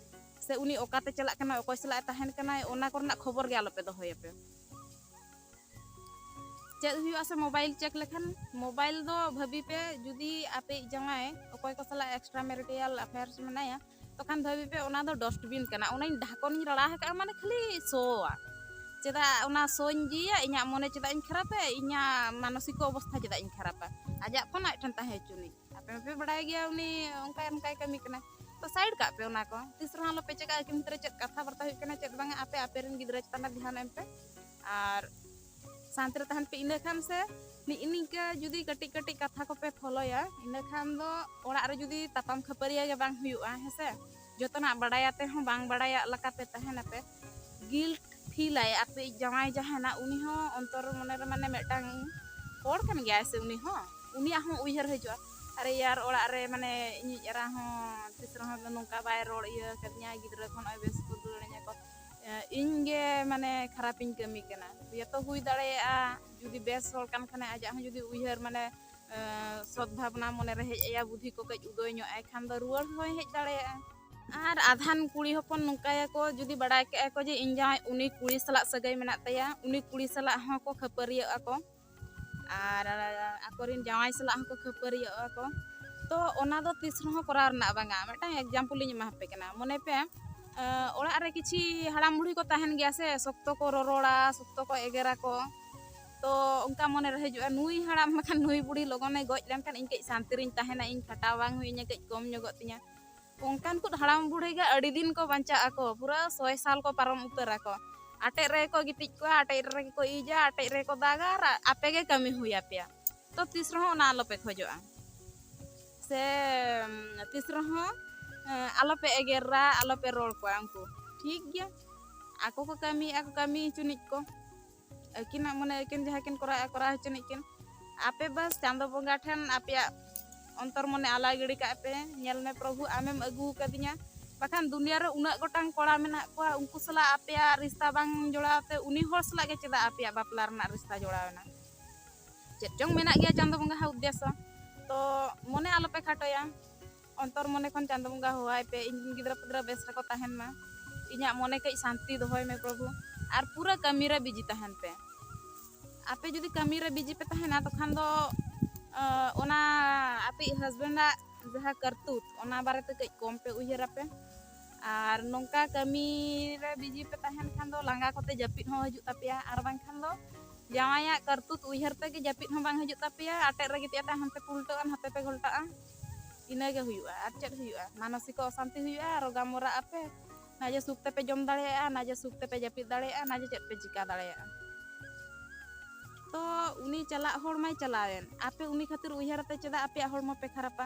ᱥᱮ ᱩᱱᱤ ᱚᱠᱟᱛᱮ ᱪᱟᱞᱟᱜ ᱠᱟᱱᱟᱭ, ᱚᱠᱚᱭ ᱥᱟᱞᱟᱜ ᱮ ᱛᱟᱦᱮᱱ ᱠᱟᱱᱟᱭ, ᱚᱱᱟ ᱠᱚᱨᱮᱱᱟᱜ ᱠᱷᱚᱵᱚᱨ ᱜᱮ ᱟᱞᱚᱯᱮ ᱫᱚᱦᱚᱭᱟᱯᱮ᱾ ᱪᱮᱫ ᱦᱩᱭᱩᱜᱼᱟ ᱥᱮ ᱢᱳᱵᱟᱭᱤᱞ ᱪᱮᱠ ᱞᱮᱠᱷᱟᱱ? ᱢᱳᱵᱟᱭᱤᱞ ᱫᱚ ᱵᱷᱟᱹᱵᱤ ᱯᱮ, ᱡᱩᱫᱤ ᱟᱯᱮᱭᱤᱡ ᱡᱟᱶᱟᱭ ᱚᱠᱚᱭ ᱠᱚ ᱥᱟᱞᱟᱜ ᱮᱠᱥᱴᱨᱟ ᱢᱮᱨᱤᱴᱤᱭᱟᱞ ᱟᱯᱷᱮᱭᱟᱨᱥ ᱢᱮᱱᱟᱭᱟ, ᱛᱚᱠᱷᱟᱱ ᱵᱷᱟᱹᱵᱤ ᱯᱮ ᱚᱱᱟ ᱫᱚ ᱰᱟᱥᱴᱵᱤᱱ ᱠᱟᱱᱟ, ᱚᱱᱟᱧ ᱰᱷᱟᱠᱚᱱᱤᱧ ᱨᱟᱲᱟ ᱟᱠᱟᱫᱼᱟ, ᱢᱟᱱᱮ ᱠᱷᱟᱹᱞᱤ ᱥᱚᱣᱟ᱾ ᱪᱮᱫᱟᱜ ᱚᱱᱟ ᱥᱚᱧ ᱡᱤᱭᱟ? ᱤᱧᱟᱹᱜ ᱢᱚᱱᱮ ᱪᱮᱫᱟᱜ ᱤᱧ ᱠᱷᱟᱨᱟᱯᱟ? ᱤᱧᱟᱹᱜ ᱢᱟᱱᱚᱥᱤᱠᱚ ᱚᱵᱚᱥᱛᱷᱟ ᱪᱮᱫᱟᱜ ᱤᱧ ᱠᱷᱟᱨᱟᱯᱟ? ᱟᱡᱟᱜ ᱯᱷᱳᱱ ᱟᱡ ᱴᱷᱮᱱ ᱛᱟᱦᱮᱸ ᱦᱚᱪᱚᱱᱤᱡ᱾ ᱟᱯᱮ ᱢᱟᱯᱮ ᱵᱟᱲᱟᱭ ᱜᱮᱭᱟ ᱩᱱᱤ ᱚᱱᱠᱟ ᱚᱱᱠᱟᱭ ᱠᱟᱹᱢᱤ ᱠᱟᱱᱟ᱾ ᱛᱚ ᱥᱟᱭᱤᱰ ᱠᱟᱜ ᱯᱮ ᱚᱱᱟ ᱠᱚ, ᱛᱤᱥ ᱨᱮᱦᱚᱸ ᱟᱞᱚᱯᱮ ᱪᱮᱠᱟ᱾ ᱟᱹᱠᱤᱱ ᱵᱷᱤᱛᱨᱤ ᱨᱮ ᱪᱮᱫ ᱠᱟᱛᱷᱟ ᱵᱟᱨᱛᱟ ᱦᱩᱭᱩᱜ ᱠᱟᱱᱟ ᱪᱮᱫ ᱵᱟᱝᱟ, ᱟᱯᱮ ᱟᱯᱮ ᱨᱮᱱ ᱜᱤᱫᱽᱨᱟᱹ ᱪᱮᱛᱟᱱ ᱨᱮ ᱫᱷᱮᱭᱟᱱ ᱮᱢ ᱯᱮ᱾ ᱟᱨ ᱥᱟᱱᱛᱤ ᱨᱮ ᱛᱟᱦᱮᱱ ᱯᱮ᱾ ᱤᱱᱟᱹ ᱠᱷᱟᱱ ᱥᱮ ᱱᱤᱜᱼᱤ ᱱᱤᱝᱠᱟᱹ ᱡᱩᱫᱤ ᱠᱟᱹᱴᱤᱡ ᱠᱟᱹᱴᱤᱡ ᱠᱟᱛᱷᱟ ᱠᱚᱯᱮ ᱯᱷᱚᱞᱳᱭᱟ, ᱤᱱᱟᱹ ᱠᱷᱟᱱ ᱫᱚ ᱚᱲᱟᱜ ᱨᱮ ᱡᱩᱫᱤ ᱛᱟᱯᱟᱢ ᱠᱷᱟᱹᱯᱟᱹᱨᱤᱭᱟᱹ ᱜᱮ ᱵᱟᱝ ᱦᱩᱭᱩᱜᱼᱟ, ᱦᱮᱸ ᱥᱮ? ᱡᱚᱛᱚᱱᱟᱜ ᱵᱟᱲᱟᱭ ᱟᱛᱮ ᱦᱚᱸ ᱵᱟᱝ ᱵᱟᱲᱟᱭᱟᱜ ᱞᱮᱠᱟᱛᱮ ᱛᱟᱦᱮᱱᱟᱯᱮ᱾ ᱜᱤᱞᱴ ᱯᱷᱤᱞᱟᱭ ᱟᱯᱮᱭᱤᱡ ᱡᱟᱶᱟᱭ ᱡᱟᱦᱟᱱᱟᱜ, ᱩᱱᱤ ᱦᱚᱸ ᱚᱱᱛᱚᱨ ᱢᱚᱱᱮ ᱨᱮ ᱢᱟᱱᱮ ᱢᱤᱫᱴᱟᱝ ᱦᱚᱲ ᱠᱟᱱ ᱜᱮᱭᱟᱭ ᱥᱮ ᱩᱱᱤ ᱦᱚᱸ, ᱩᱱᱤᱭᱟᱜ ᱦᱚᱸ ᱩᱭᱦᱟᱹᱨ ᱦᱤᱡᱩᱜᱼᱟ, ᱟᱨᱮ ᱭᱟᱨ, ᱚᱲᱟᱜ ᱨᱮ ᱢᱟᱱᱮ ᱤᱧᱤᱡ ᱮᱨᱟ ᱦᱚᱸ ᱛᱤᱥ ᱨᱮᱦᱚᱸ ᱱᱚᱝᱠᱟ ᱵᱟᱭ ᱨᱚᱲ ᱤᱭᱟᱹ ᱠᱟᱫᱤᱧᱟ, ᱜᱤᱫᱽᱨᱟᱹ ᱠᱚ ᱱᱚᱜᱼᱚᱭ ᱵᱮᱥ ᱠᱚ ᱫᱩᱞᱟᱹᱲᱤᱧᱟ ᱠᱚ, ᱮ, ᱤᱧ ᱜᱮ ᱢᱟᱱᱮ ᱠᱷᱟᱨᱟᱯᱤᱧ ᱠᱟᱹᱢᱤ ᱠᱟᱱᱟ᱾ ᱦᱩᱭ ᱛᱚ ᱦᱩᱭ ᱫᱟᱲᱮᱭᱟᱜᱼᱟ, ᱡᱩᱫᱤ ᱵᱮᱥ ᱦᱚᱲ ᱠᱟᱱ ᱠᱷᱟᱱᱮ, ᱟᱡᱟᱜ ᱦᱚᱸ ᱡᱩᱫᱤ ᱩᱭᱦᱟᱹᱨ ᱢᱟᱱᱮ, ᱮ, ᱥᱚᱫ ᱵᱷᱟᱵᱽᱱᱟ ᱢᱚᱱᱮ ᱨᱮ ᱦᱮᱡ ᱟᱭᱟ, ᱵᱩᱫᱷᱤ ᱠᱚ ᱠᱟᱹᱡ ᱩᱫᱟᱹᱭ ᱧᱚᱜ ᱟᱭ ᱠᱷᱟᱱ ᱫᱚ ᱨᱩᱣᱟᱹᱲ ᱦᱚᱸᱭ ᱦᱮᱡ ᱫᱟᱲᱮᱭᱟᱜᱼᱟ᱾ ᱟᱨ ᱟᱫᱷᱟᱱ ᱠᱩᱲᱤ ᱦᱚᱯᱚᱱ ᱱᱚᱝᱠᱟᱭᱟᱠᱚ, ᱡᱩᱫᱤ ᱵᱟᱲᱟᱭ ᱠᱮᱜᱼᱟ ᱠᱚ ᱡᱮ ᱤᱧ ᱡᱟᱶᱟᱭ ᱩᱱᱤ ᱠᱩᱲᱤ ᱥᱟᱞᱟᱜ ᱥᱟᱹᱜᱟᱹᱭ ᱢᱮᱱᱟᱜ ᱛᱟᱭᱟ, ᱩᱱᱤ ᱠᱩᱲᱤ ᱥᱟᱞᱟᱜ ᱦᱚᱸᱠᱚ ᱠᱷᱟᱹᱯᱟᱹᱨᱤᱭᱟᱹᱜ ᱟᱠᱚ᱾ ᱟᱨ ᱟᱠᱚᱨᱮᱱ ᱡᱟᱶᱟᱭ ᱥᱟᱞᱟᱜ ᱦᱚᱸᱠᱚ ᱠᱷᱟᱹᱯᱟᱹᱨᱤᱭᱟᱹᱜ ᱟᱠᱚ᱾ ᱛᱚ ᱚᱱᱟ ᱫᱚ ᱛᱤᱥ ᱨᱮᱦᱚᱸ ᱠᱚᱨᱟᱣ ᱨᱮᱱᱟᱜ ᱵᱟᱝᱟ᱾ ᱢᱤᱫᱴᱟᱝ ᱮᱠᱡᱟᱢᱯᱚᱞ ᱤᱧ ᱮᱢᱟ ᱯᱮ ᱠᱟᱱᱟ᱾ ᱢᱚᱱᱮ ᱯᱮ, ᱮᱸ, ᱚᱲᱟᱜ ᱨᱮ ᱠᱤᱪᱷᱤ ᱦᱟᱲᱟᱢ ᱵᱩᱲᱦᱤ ᱠᱚ ᱛᱟᱦᱮᱱ ᱜᱮᱭᱟ ᱥᱮ, ᱥᱚᱠᱛᱚ ᱠᱚ ᱨᱚᱨᱚᱲᱟ, ᱥᱚᱠᱛᱚ ᱠᱚ ᱮᱜᱮᱨᱟᱠᱚ᱾ ᱛᱚ ᱚᱱᱠᱟ ᱢᱚᱱᱮ ᱨᱮ ᱦᱤᱡᱩᱜᱼᱟ, ᱱᱩᱭ ᱦᱟᱲᱟᱢ ᱵᱟᱠᱷᱟᱱ ᱱᱩᱭ ᱵᱩᱲᱦᱤ ᱞᱚᱜᱚᱱᱮ ᱜᱚᱡ ᱞᱮᱱᱠᱷᱟᱱ ᱤᱧ ᱠᱟᱹᱡ ᱥᱟᱱᱛᱤ ᱨᱤᱧ ᱛᱟᱦᱮᱱᱟ, ᱤᱧ ᱠᱷᱟᱴᱟᱣ ᱵᱟᱝ ᱦᱩᱭᱩᱜᱼᱟ, ᱠᱟᱹᱡ ᱠᱚᱢ ᱧᱚᱜᱚᱜ ᱛᱤᱧᱟ᱾ ᱚᱱᱠᱟᱱ ᱠᱚ ᱦᱟᱲᱟᱢ ᱵᱩᱲᱦᱤ ᱜᱮ ᱟᱹᱰᱤ ᱫᱤᱱ ᱠᱚ ᱵᱟᱧᱪᱟᱜ ᱟᱠᱚ, ᱯᱩᱨᱟᱹ ᱥᱚᱭ ᱥᱟᱞ ᱠᱚ ᱯᱟᱨᱚᱢ ᱩᱛᱟᱹᱨ ᱟᱠᱚ᱾ ᱟᱴᱮᱫ ᱨᱮᱜᱮ ᱠᱚ ᱜᱤᱛᱤᱡ ᱠᱚᱜᱼᱟ, ᱟᱴᱮᱫ ᱨᱮᱜᱮ ᱠᱚ ᱤᱡᱟ, ᱟᱴᱮᱫ ᱨᱮᱜᱮ ᱠᱚ ᱫᱟᱜᱟ, ᱟᱨ ᱟᱯᱮ ᱜᱮ ᱠᱟᱹᱢᱤ ᱦᱩᱭ ᱟᱯᱮᱭᱟ᱾ ᱛᱚ ᱛᱤᱥ ᱨᱮᱦᱚᱸ ᱚᱱᱟ ᱟᱞᱚᱯᱮ ᱠᱷᱚᱡᱚᱜᱼᱟ᱾ ᱥᱮ, ᱩᱢ, ᱛᱤᱥ ᱨᱮᱦᱚᱸ, ᱮᱸ, ᱟᱞᱚᱯᱮ ᱮᱜᱮᱨᱟ, ᱟᱞᱚᱯᱮ ᱨᱚᱲ ᱠᱚᱣᱟ ᱩᱱᱠᱩ᱾ ᱴᱷᱤᱠ ᱜᱮᱭᱟ, ᱟᱠᱚ ᱠᱚ ᱠᱟᱹᱢᱤᱭᱮᱫᱼᱟ ᱠᱚ, ᱠᱟᱹᱢᱤ ᱦᱚᱪᱚᱱᱤᱡ ᱠᱚ᱾ ᱟᱹᱠᱤᱱᱟᱜ ᱢᱚᱱᱮ ᱟᱹᱠᱤᱱ ᱡᱟᱦᱟᱸ ᱠᱤᱱ ᱠᱚᱨᱟᱣᱮᱫᱼᱟ, ᱠᱚᱨᱟᱣ ᱦᱚᱪᱚᱱᱤᱡ ᱠᱤᱱ᱾ ᱟᱯᱮ ᱵᱟᱥ ᱪᱟᱸᱫᱚ ᱵᱚᱸᱜᱟ ᱴᱷᱮᱱ ᱟᱯᱮᱭᱟᱜ ᱚᱱᱛᱚᱨ ᱢᱚᱱᱮ ᱟᱞᱟᱭ ᱜᱤᱰᱤ ᱠᱟᱜ ᱯᱮ᱾ ᱧᱮᱞ ᱢᱮ ᱯᱨᱚᱵᱷᱩ, ᱟᱢᱮᱢ ᱟᱹᱜᱩ ᱟᱠᱟᱫᱤᱧᱟ, ᱵᱟᱠᱷᱟᱱ ᱫᱩᱱᱤᱭᱟᱹ ᱨᱮ ᱩᱱᱟᱹᱜ ᱜᱚᱴᱟᱝ ᱠᱚᱲᱟ ᱢᱮᱱᱟᱜ ᱠᱚᱣᱟ, ᱩᱱᱠᱩ ᱥᱟᱞᱟᱜ ᱟᱯᱮᱭᱟᱜ ᱨᱤᱥᱛᱟ ᱵᱟᱝ ᱡᱚᱲᱟᱣ ᱛᱮ ᱩᱱᱤ ᱦᱚᱲ ᱥᱟᱞᱟᱜ ᱜᱮ ᱪᱮᱫᱟᱜ ᱟᱯᱮᱭᱟᱜ ᱵᱟᱯᱞᱟ ᱨᱮᱱᱟᱜ ᱨᱤᱥᱛᱟ ᱡᱚᱲᱟᱣ ᱮᱱᱟ? ᱪᱮᱫ ᱪᱚᱝ ᱢᱮᱱᱟᱜ ᱜᱮᱭᱟ ᱪᱟᱸᱫᱚ ᱵᱚᱸᱜᱟ ᱦᱟᱜ ᱩᱫᱽᱫᱮᱥᱥᱚ᱾ ᱛᱚ ᱢᱚᱱᱮ ᱟᱞᱚᱯᱮ ᱠᱷᱟᱴᱚᱭᱟ, ᱚᱱᱛᱚᱨ ᱢᱚᱱᱮ ᱠᱷᱚᱱ ᱪᱟᱸᱫᱚ ᱵᱚᱸᱜᱟ ᱦᱚᱦᱚᱣᱟᱭ ᱯᱮ, ᱤᱧ ᱨᱮᱱ ᱜᱤᱫᱽᱨᱟᱹ ᱯᱤᱫᱽᱨᱟᱹ ᱵᱮᱥ ᱨᱮᱠᱚ ᱛᱟᱦᱮᱱ ᱢᱟ, ᱤᱧᱟᱹᱜ ᱢᱚᱱᱮ ᱠᱟᱹᱡ ᱥᱟᱱᱛᱤ ᱫᱚᱦᱚᱭ ᱢᱮ ᱯᱨᱚᱵᱷᱩ᱾ ᱟᱨ ᱯᱩᱨᱟᱹ ᱠᱟᱹᱢᱤ ᱨᱮ ᱵᱤᱡᱤ ᱛᱟᱦᱮᱱ ᱯᱮ᱾ ᱟᱯᱮ ᱡᱩᱫᱤ ᱠᱟᱹᱢᱤ ᱨᱮ ᱵᱤᱡᱤ ᱯᱮ ᱛᱟᱦᱮᱱᱟ, ᱛᱚᱠᱷᱟᱱ ᱫᱚ ᱚᱱᱟ ᱟᱯᱮᱭᱤᱡ ᱦᱟᱥᱵᱮᱱᱰᱟᱜ ᱡᱟᱦᱟᱸ ᱠᱟᱨᱛᱩᱛ, ᱚᱱᱟ ᱵᱟᱨᱮᱛᱮ ᱠᱟᱹᱡ ᱠᱚᱢ ᱯᱮ ᱩᱭᱦᱟᱹᱨᱟᱯᱮ᱾ ᱟᱨ ᱱᱚᱝᱠᱟ ᱠᱟᱹᱢᱤ ᱨᱮ ᱵᱤᱡᱤ ᱯᱮ ᱛᱟᱦᱮᱱ ᱠᱷᱟᱱ ᱫᱚ ᱞᱟᱸᱜᱟ ᱠᱚᱛᱮ ᱡᱟᱹᱯᱤᱫ ᱦᱚᱸ ᱦᱤᱡᱩᱜ ᱛᱟᱯᱮᱭᱟ, ᱟᱨ ᱵᱟᱝᱠᱷᱟᱱ ᱫᱚ ᱡᱟᱶᱟᱭᱟᱜ ᱠᱟᱨᱛᱩᱛ ᱩᱭᱦᱟᱹᱨ ᱛᱮᱜᱮ ᱡᱟᱹᱯᱤᱫ ᱦᱚᱸ ᱵᱟᱝ ᱦᱤᱡᱩᱜ ᱛᱟᱯᱮᱭᱟ᱾ ᱟᱴᱮᱫ ᱨᱮ ᱜᱤᱛᱤᱡ ᱟᱛᱮ ᱦᱟᱱᱛᱮ ᱯᱮ ᱩᱞᱴᱟᱹᱜᱼᱟ, ᱱᱟᱛᱮ ᱯᱮ ᱜᱷᱚᱞᱴᱟᱜᱼᱟ᱾ ᱤᱱᱟᱹᱜᱮ ᱦᱩᱭᱩᱜᱼᱟ, ᱟᱨ ᱪᱮᱫ ᱦᱩᱭᱩᱜᱼᱟ? ᱢᱟᱱᱚᱥᱤᱠ ᱚᱥᱟᱱᱛᱤ ᱦᱩᱭᱩᱜᱼᱟ, ᱨᱳᱜᱟ ᱢᱚᱨᱟᱜ ᱟᱯᱮ᱾ ᱱᱟᱡᱮ ᱥᱩᱠ ᱛᱮᱯᱮ ᱡᱚᱢ ᱫᱟᱲᱮᱭᱟᱜᱼᱟ, ᱱᱟᱡᱮ ᱥᱩᱠ ᱛᱮᱯᱮ ᱡᱟᱹᱯᱤᱫ ᱫᱟᱲᱮᱭᱟᱜᱼᱟ, ᱱᱟᱡᱮ ᱪᱮᱫ ᱯᱮ ᱪᱤᱠᱟ ᱫᱟᱲᱮᱭᱟᱜᱼᱟ᱾ ᱛᱚ ᱩᱱᱤ ᱪᱟᱞᱟᱜ ᱦᱚᱲ ᱢᱟᱭ ᱪᱟᱞᱟᱣᱮᱱ, ᱟᱯᱮ ᱩᱱᱤ ᱠᱷᱟᱹᱛᱤᱨ ᱩᱭᱦᱟᱹᱨ ᱟᱛᱮ ᱪᱮᱫᱟᱜ ᱟᱯᱮᱭᱟᱜ ᱦᱚᱲᱢᱚ ᱯᱮ ᱠᱷᱟᱨᱟᱯᱟ?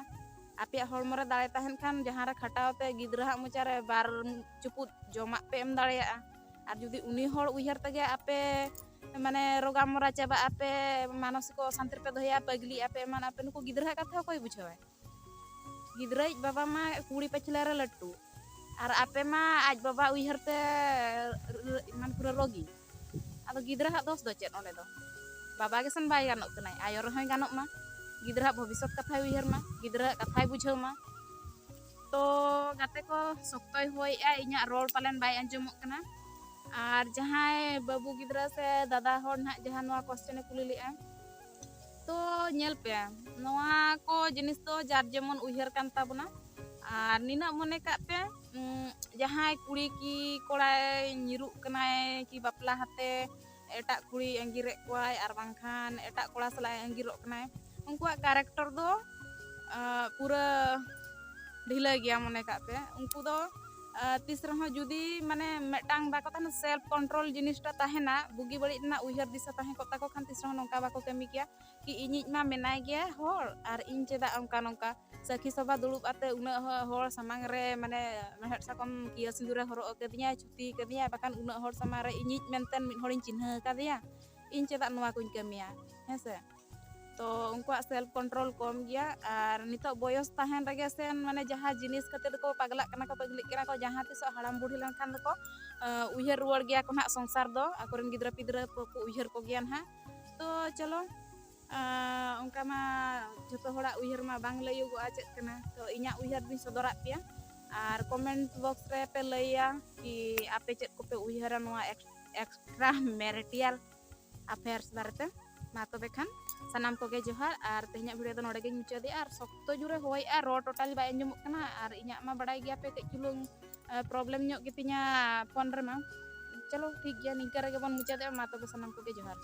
ᱟᱯᱮᱭᱟᱜ ᱦᱚᱲᱢᱚ ᱨᱮ ᱫᱟᱲᱮ ᱛᱟᱦᱮᱱ ᱠᱷᱟᱱ ᱡᱟᱦᱟᱸ ᱨᱮ ᱠᱷᱟᱴᱟᱣ ᱛᱮ ᱜᱤᱫᱽᱨᱟᱹ ᱦᱟᱜ ᱢᱚᱪᱟ ᱨᱮ ᱵᱟᱨ ᱪᱩᱯᱩᱫ ᱡᱚᱢᱟᱜ ᱯᱮ ᱮᱢ ᱫᱟᱲᱮᱭᱟᱜᱼᱟ᱾ ᱟᱨ ᱡᱩᱫᱤ ᱩᱱᱤ ᱦᱚᱲ ᱩᱭᱦᱟᱹᱨ ᱛᱮᱜᱮ ᱟᱯᱮ ᱢᱟᱱᱮ ᱨᱳᱜᱟ ᱢᱚᱨᱟ ᱪᱟᱵᱟᱜ ᱟᱯᱮ, ᱢᱟᱱᱚᱥᱤᱠ ᱚᱥᱟᱱᱛᱤ ᱨᱮᱯᱮ ᱫᱚᱦᱚᱭᱟ, ᱯᱟᱹᱜᱽᱞᱤᱜ ᱟᱯᱮ, ᱮᱢᱟᱱ ᱟᱯᱮ, ᱱᱩᱠᱩ ᱜᱤᱫᱽᱨᱟᱹ ᱟᱜ ᱠᱟᱛᱷᱟ ᱚᱠᱚᱭ ᱵᱩᱡᱷᱟᱹᱣᱟᱭ? ᱜᱤᱫᱽᱨᱟᱹᱭᱤᱡ ᱵᱟᱵᱟ ᱢᱟ ᱠᱩᱲᱤ ᱯᱟᱹᱪᱷᱞᱟᱹ ᱨᱮ ᱞᱟᱹᱴᱩ, ᱟᱨ ᱟᱯᱮ ᱢᱟ ᱟᱡ ᱵᱟᱵᱟ ᱩᱭᱦᱟᱹᱨ ᱛᱮ ᱨ-, ᱢᱟᱱᱮ ᱯᱩᱨᱟᱹ ᱨᱳᱜᱤ᱾ ᱟᱫᱚ ᱜᱤᱫᱽᱨᱟᱹ ᱦᱟᱜ ᱫᱳᱥ ᱫᱚ ᱪᱮᱫ ᱚᱸᱰᱮ ᱫᱚ? ᱵᱟᱵᱟ ᱜᱮᱥᱮᱱ ᱵᱟᱭ ᱜᱟᱱᱚᱜ ᱠᱟᱱᱟᱭ, ᱟᱭᱳ ᱨᱮᱦᱚᱸᱭ ᱜᱟᱱᱚᱜ ᱢᱟ, ᱜᱤᱫᱽᱨᱟᱹ ᱦᱟᱜ ᱵᱷᱚᱵᱤᱥᱥᱚᱛ ᱠᱟᱛᱷᱟᱭ ᱩᱭᱦᱟᱹᱨ ᱢᱟ, ᱜᱤᱫᱽᱨᱟᱹ ᱦᱟᱜ ᱠᱟᱛᱷᱟᱭ ᱵᱩᱡᱷᱟᱹᱣ ᱢᱟ᱾ ᱛᱚ ᱜᱟᱛᱮ ᱠᱚ, ᱥᱚᱠᱛᱚᱭ ᱦᱚᱭᱮᱜᱼᱟ, ᱤᱧᱟᱹᱜ ᱨᱚᱲ ᱯᱟᱞᱮᱱ ᱵᱟᱭ ᱟᱸᱡᱚᱢᱚᱜ ᱠᱟᱱᱟ᱾ ᱟᱨ ᱡᱟᱦᱟᱸᱭ ᱵᱟᱹᱵᱩ ᱜᱤᱫᱽᱨᱟᱹ ᱥᱮ ᱫᱟᱫᱟ ᱦᱚᱲ ᱱᱟᱦᱟᱜ ᱡᱟᱦᱟᱸ ᱱᱚᱣᱟ question ᱮ ᱠᱩᱞᱤ ᱞᱮᱜᱼᱟ, ᱛᱚ ᱧᱮᱞ ᱯᱮ, ᱱᱚᱣᱟ ᱠᱚ ᱡᱤᱱᱤᱥ ᱫᱚ ᱡᱟᱨ ᱡᱮᱢᱚᱱ ᱩᱭᱦᱟᱹᱨ ᱠᱟᱱ ᱛᱟᱵᱚᱱᱟ᱾ ᱟᱨ ᱱᱤᱱᱟᱹᱜ ᱢᱚᱱᱮ ᱠᱟᱜ ᱯᱮ, ᱩᱸ, ᱡᱟᱦᱟᱸᱭ ᱠᱩᱲᱤ ᱠᱤ ᱠᱚᱲᱟᱭ ᱧᱤᱨᱩᱜ ᱠᱟᱱᱟᱭ ᱠᱤ ᱵᱟᱯᱞᱟ ᱦᱟᱛᱮ ᱮᱴᱟᱜ ᱠᱩᱲᱤ ᱟᱸᱜᱤᱨᱮᱫ ᱠᱚᱣᱟᱭ ᱟᱨ ᱵᱟᱝᱠᱷᱟᱱ ᱮᱴᱟᱜ ᱠᱚᱲᱟ ᱥᱟᱞᱟᱜ ᱮ ᱟᱸᱜᱤᱨᱚᱜ ᱠᱟᱱᱟᱭ, ᱩᱱᱠᱩᱣᱟᱜ character ᱫᱚ, ᱟᱸ, ᱯᱩᱨᱟᱹ ᱰᱷᱤᱞᱟᱹ ᱜᱮᱭᱟ᱾ ᱢᱚᱱᱮ ᱠᱟᱜ ᱯᱮ, ᱩᱱᱠᱩ ᱫᱚ, ᱟᱸ, ᱛᱤᱥ ᱨᱮᱦᱚᱸ ᱡᱩᱫᱤ ᱢᱟᱱᱮ ᱢᱤᱫᱴᱟᱝ ᱵᱟᱠᱚ ᱛᱟᱦᱮᱱᱟ, self control ᱡᱤᱱᱤᱥᱴᱟ ᱛᱟᱦᱮᱱᱟ, ᱵᱩᱜᱤ ᱵᱟᱹᱲᱤᱡ ᱨᱮᱱᱟᱜ ᱩᱭᱦᱟᱹᱨ ᱫᱤᱥᱟᱹ ᱛᱟᱦᱮᱸ ᱠᱚᱜ ᱛᱟᱠᱚ ᱠᱷᱟᱱ, ᱛᱤᱥ ᱨᱮᱦᱚᱸ ᱱᱚᱝᱠᱟ ᱵᱟᱠᱚ ᱠᱟᱹᱢᱤ ᱠᱮᱭᱟ ᱠᱤ ᱤᱧᱤᱡ ᱢᱟ ᱢᱮᱱᱟᱭ ᱜᱮᱭᱟ ᱦᱚᱲ, ᱟᱨ ᱤᱧ ᱪᱮᱫᱟᱜ ᱚᱱᱠᱟ ᱱᱚᱝᱠᱟ ᱥᱟᱹᱠᱷᱤ ᱥᱚᱵᱷᱟ ᱫᱩᱲᱩᱵ ᱟᱛᱮ ᱩᱱᱟᱹᱜ ᱦᱚ-, ᱦᱚᱲ ᱥᱟᱢᱟᱝ ᱨᱮ ᱢᱟᱱᱮ ᱢᱮᱲᱦᱮᱫ ᱥᱟᱠᱚᱢ ᱠᱤᱭᱟᱹ ᱥᱤᱸᱫᱩᱨᱮ ᱦᱚᱨᱚᱜ ᱟᱠᱟᱫᱤᱧᱟᱭ, ᱪᱷᱩᱛᱤ ᱟᱠᱟᱫᱤᱧᱟᱭ, ᱵᱟᱠᱷᱟᱱ ᱩᱱᱟᱹᱜ ᱦᱚᱲ ᱥᱟᱢᱟᱝ ᱨᱮ ᱤᱧᱤᱡ ᱢᱮᱱᱛᱮ ᱢᱤᱫ ᱦᱚᱲᱤᱧ ᱪᱤᱱᱦᱟᱹ ᱟᱠᱟᱫᱮᱭᱟ, ᱤᱧ ᱪᱮᱫᱟᱜ ᱱᱚᱣᱟ ᱠᱚᱧ ᱠᱟᱹᱢᱤᱭᱟ? ᱦᱮᱸ ᱥᱮ? ᱛᱚ ᱩᱱᱠᱩᱣᱟᱜ self control ᱠᱚᱢ ᱜᱮᱭᱟ᱾ ᱟᱨ ᱱᱤᱛᱚᱜ ᱵᱚᱭᱚᱥ ᱛᱟᱦᱮᱱ ᱨᱮᱜᱮ ᱥᱮ ᱢᱟᱱᱮ ᱡᱟᱦᱟᱸ ᱡᱤᱱᱤᱥ ᱠᱷᱟᱹᱛᱤᱨ ᱠᱚ ᱯᱟᱜᱽᱞᱟᱜ ᱠᱟᱱᱟ ᱠᱚ, ᱯᱟᱹᱜᱽᱞᱤᱜ ᱠᱟᱱᱟ ᱠᱚ, ᱡᱟᱦᱟᱸ ᱛᱤᱥᱚᱜ ᱦᱟᱲᱟᱢ ᱵᱩᱲᱦᱤ ᱞᱮᱱᱠᱷᱟᱱ ᱫᱚᱠᱚ, ᱟᱸ, ᱩᱭᱦᱟᱹᱨ ᱨᱩᱣᱟᱹᱲ ᱜᱮᱭᱟ ᱠᱚ ᱱᱟᱦᱟᱜ ᱥᱚᱝᱥᱟᱨ ᱫᱚ, ᱟᱠᱚᱨᱮᱱ ᱜᱤᱫᱽᱨᱟᱹ ᱯᱤᱫᱽᱨᱟᱹ ᱠᱚᱠᱚ ᱩᱭᱦᱟᱹᱨ ᱠᱚᱜᱮᱭᱟ ᱱᱟᱦᱟᱜ᱾ ᱛᱚ ᱪᱚᱞᱚ, ᱟᱸ, ᱚᱱᱠᱟ ᱢᱟ ᱡᱷᱚᱛᱚ ᱦᱚᱲᱟᱜ ᱩᱭᱦᱟᱹᱨ ᱢᱟ ᱵᱟᱝ ᱞᱟᱹᱭᱚᱜᱚᱜᱼᱟ ᱪᱮᱫ ᱠᱟᱱᱟ, ᱛᱚ ᱤᱧᱟᱹᱜ ᱩᱭᱦᱟᱹᱨ ᱫᱩᱧ ᱥᱚᱫᱚᱨᱟᱫ ᱯᱮᱭᱟ᱾ ᱟᱨ comment box ᱨᱮ ᱯᱮ ᱞᱟᱹᱭᱟ ᱠᱤ ᱟᱯᱮ ᱪᱮᱫ ᱠᱚᱯᱮ ᱩᱭᱦᱟᱹᱨᱟ ᱱᱚᱣᱟ extra marital affairs ᱵᱟᱨᱮᱛᱮ᱾ ᱢᱟ ᱛᱚᱵᱮ ᱠᱷᱟᱱ ᱥᱟᱱᱟᱢ ᱠᱚᱜᱮ ᱡᱚᱦᱟᱨ, ᱟᱨ ᱛᱮᱦᱮᱧᱟᱜ video ᱫᱚ ᱱᱚᱰᱮ ᱜᱤᱧ ᱢᱩᱪᱟᱹᱫᱮᱜᱼᱟ᱾ ᱟᱨ ᱥᱚᱠᱛᱚ ᱡᱳᱨᱮ ᱦᱚᱭᱮᱜᱼᱟ, ᱨᱚᱲ totally ᱵᱟᱭ ᱟᱸᱡᱚᱢᱚᱜ ᱠᱟᱱᱟ, ᱟᱨ ᱤᱧᱟᱹᱜ ᱢᱟ ᱵᱟᱲᱟᱭ ᱜᱮᱭᱟ ᱯᱮ ᱠᱟᱹᱡ ᱪᱩᱞᱩᱝ problem ᱧᱚᱜ ᱜᱮᱛᱤᱧᱟ phone ᱨᱮᱢᱟ᱾ ᱪᱚᱞᱚ ᱴᱷᱤᱠ ᱜᱮᱭᱟ, ᱱᱤᱝᱠᱟᱹ ᱨᱮᱜᱮ ᱵᱚᱱ ᱢᱩᱪᱟᱹᱫᱮᱜᱼᱟ᱾ ᱢᱟ ᱛᱚᱵᱮ ᱥᱟᱱᱟᱢ ᱠᱚᱜᱮ ᱡᱚᱦᱟᱨ᱾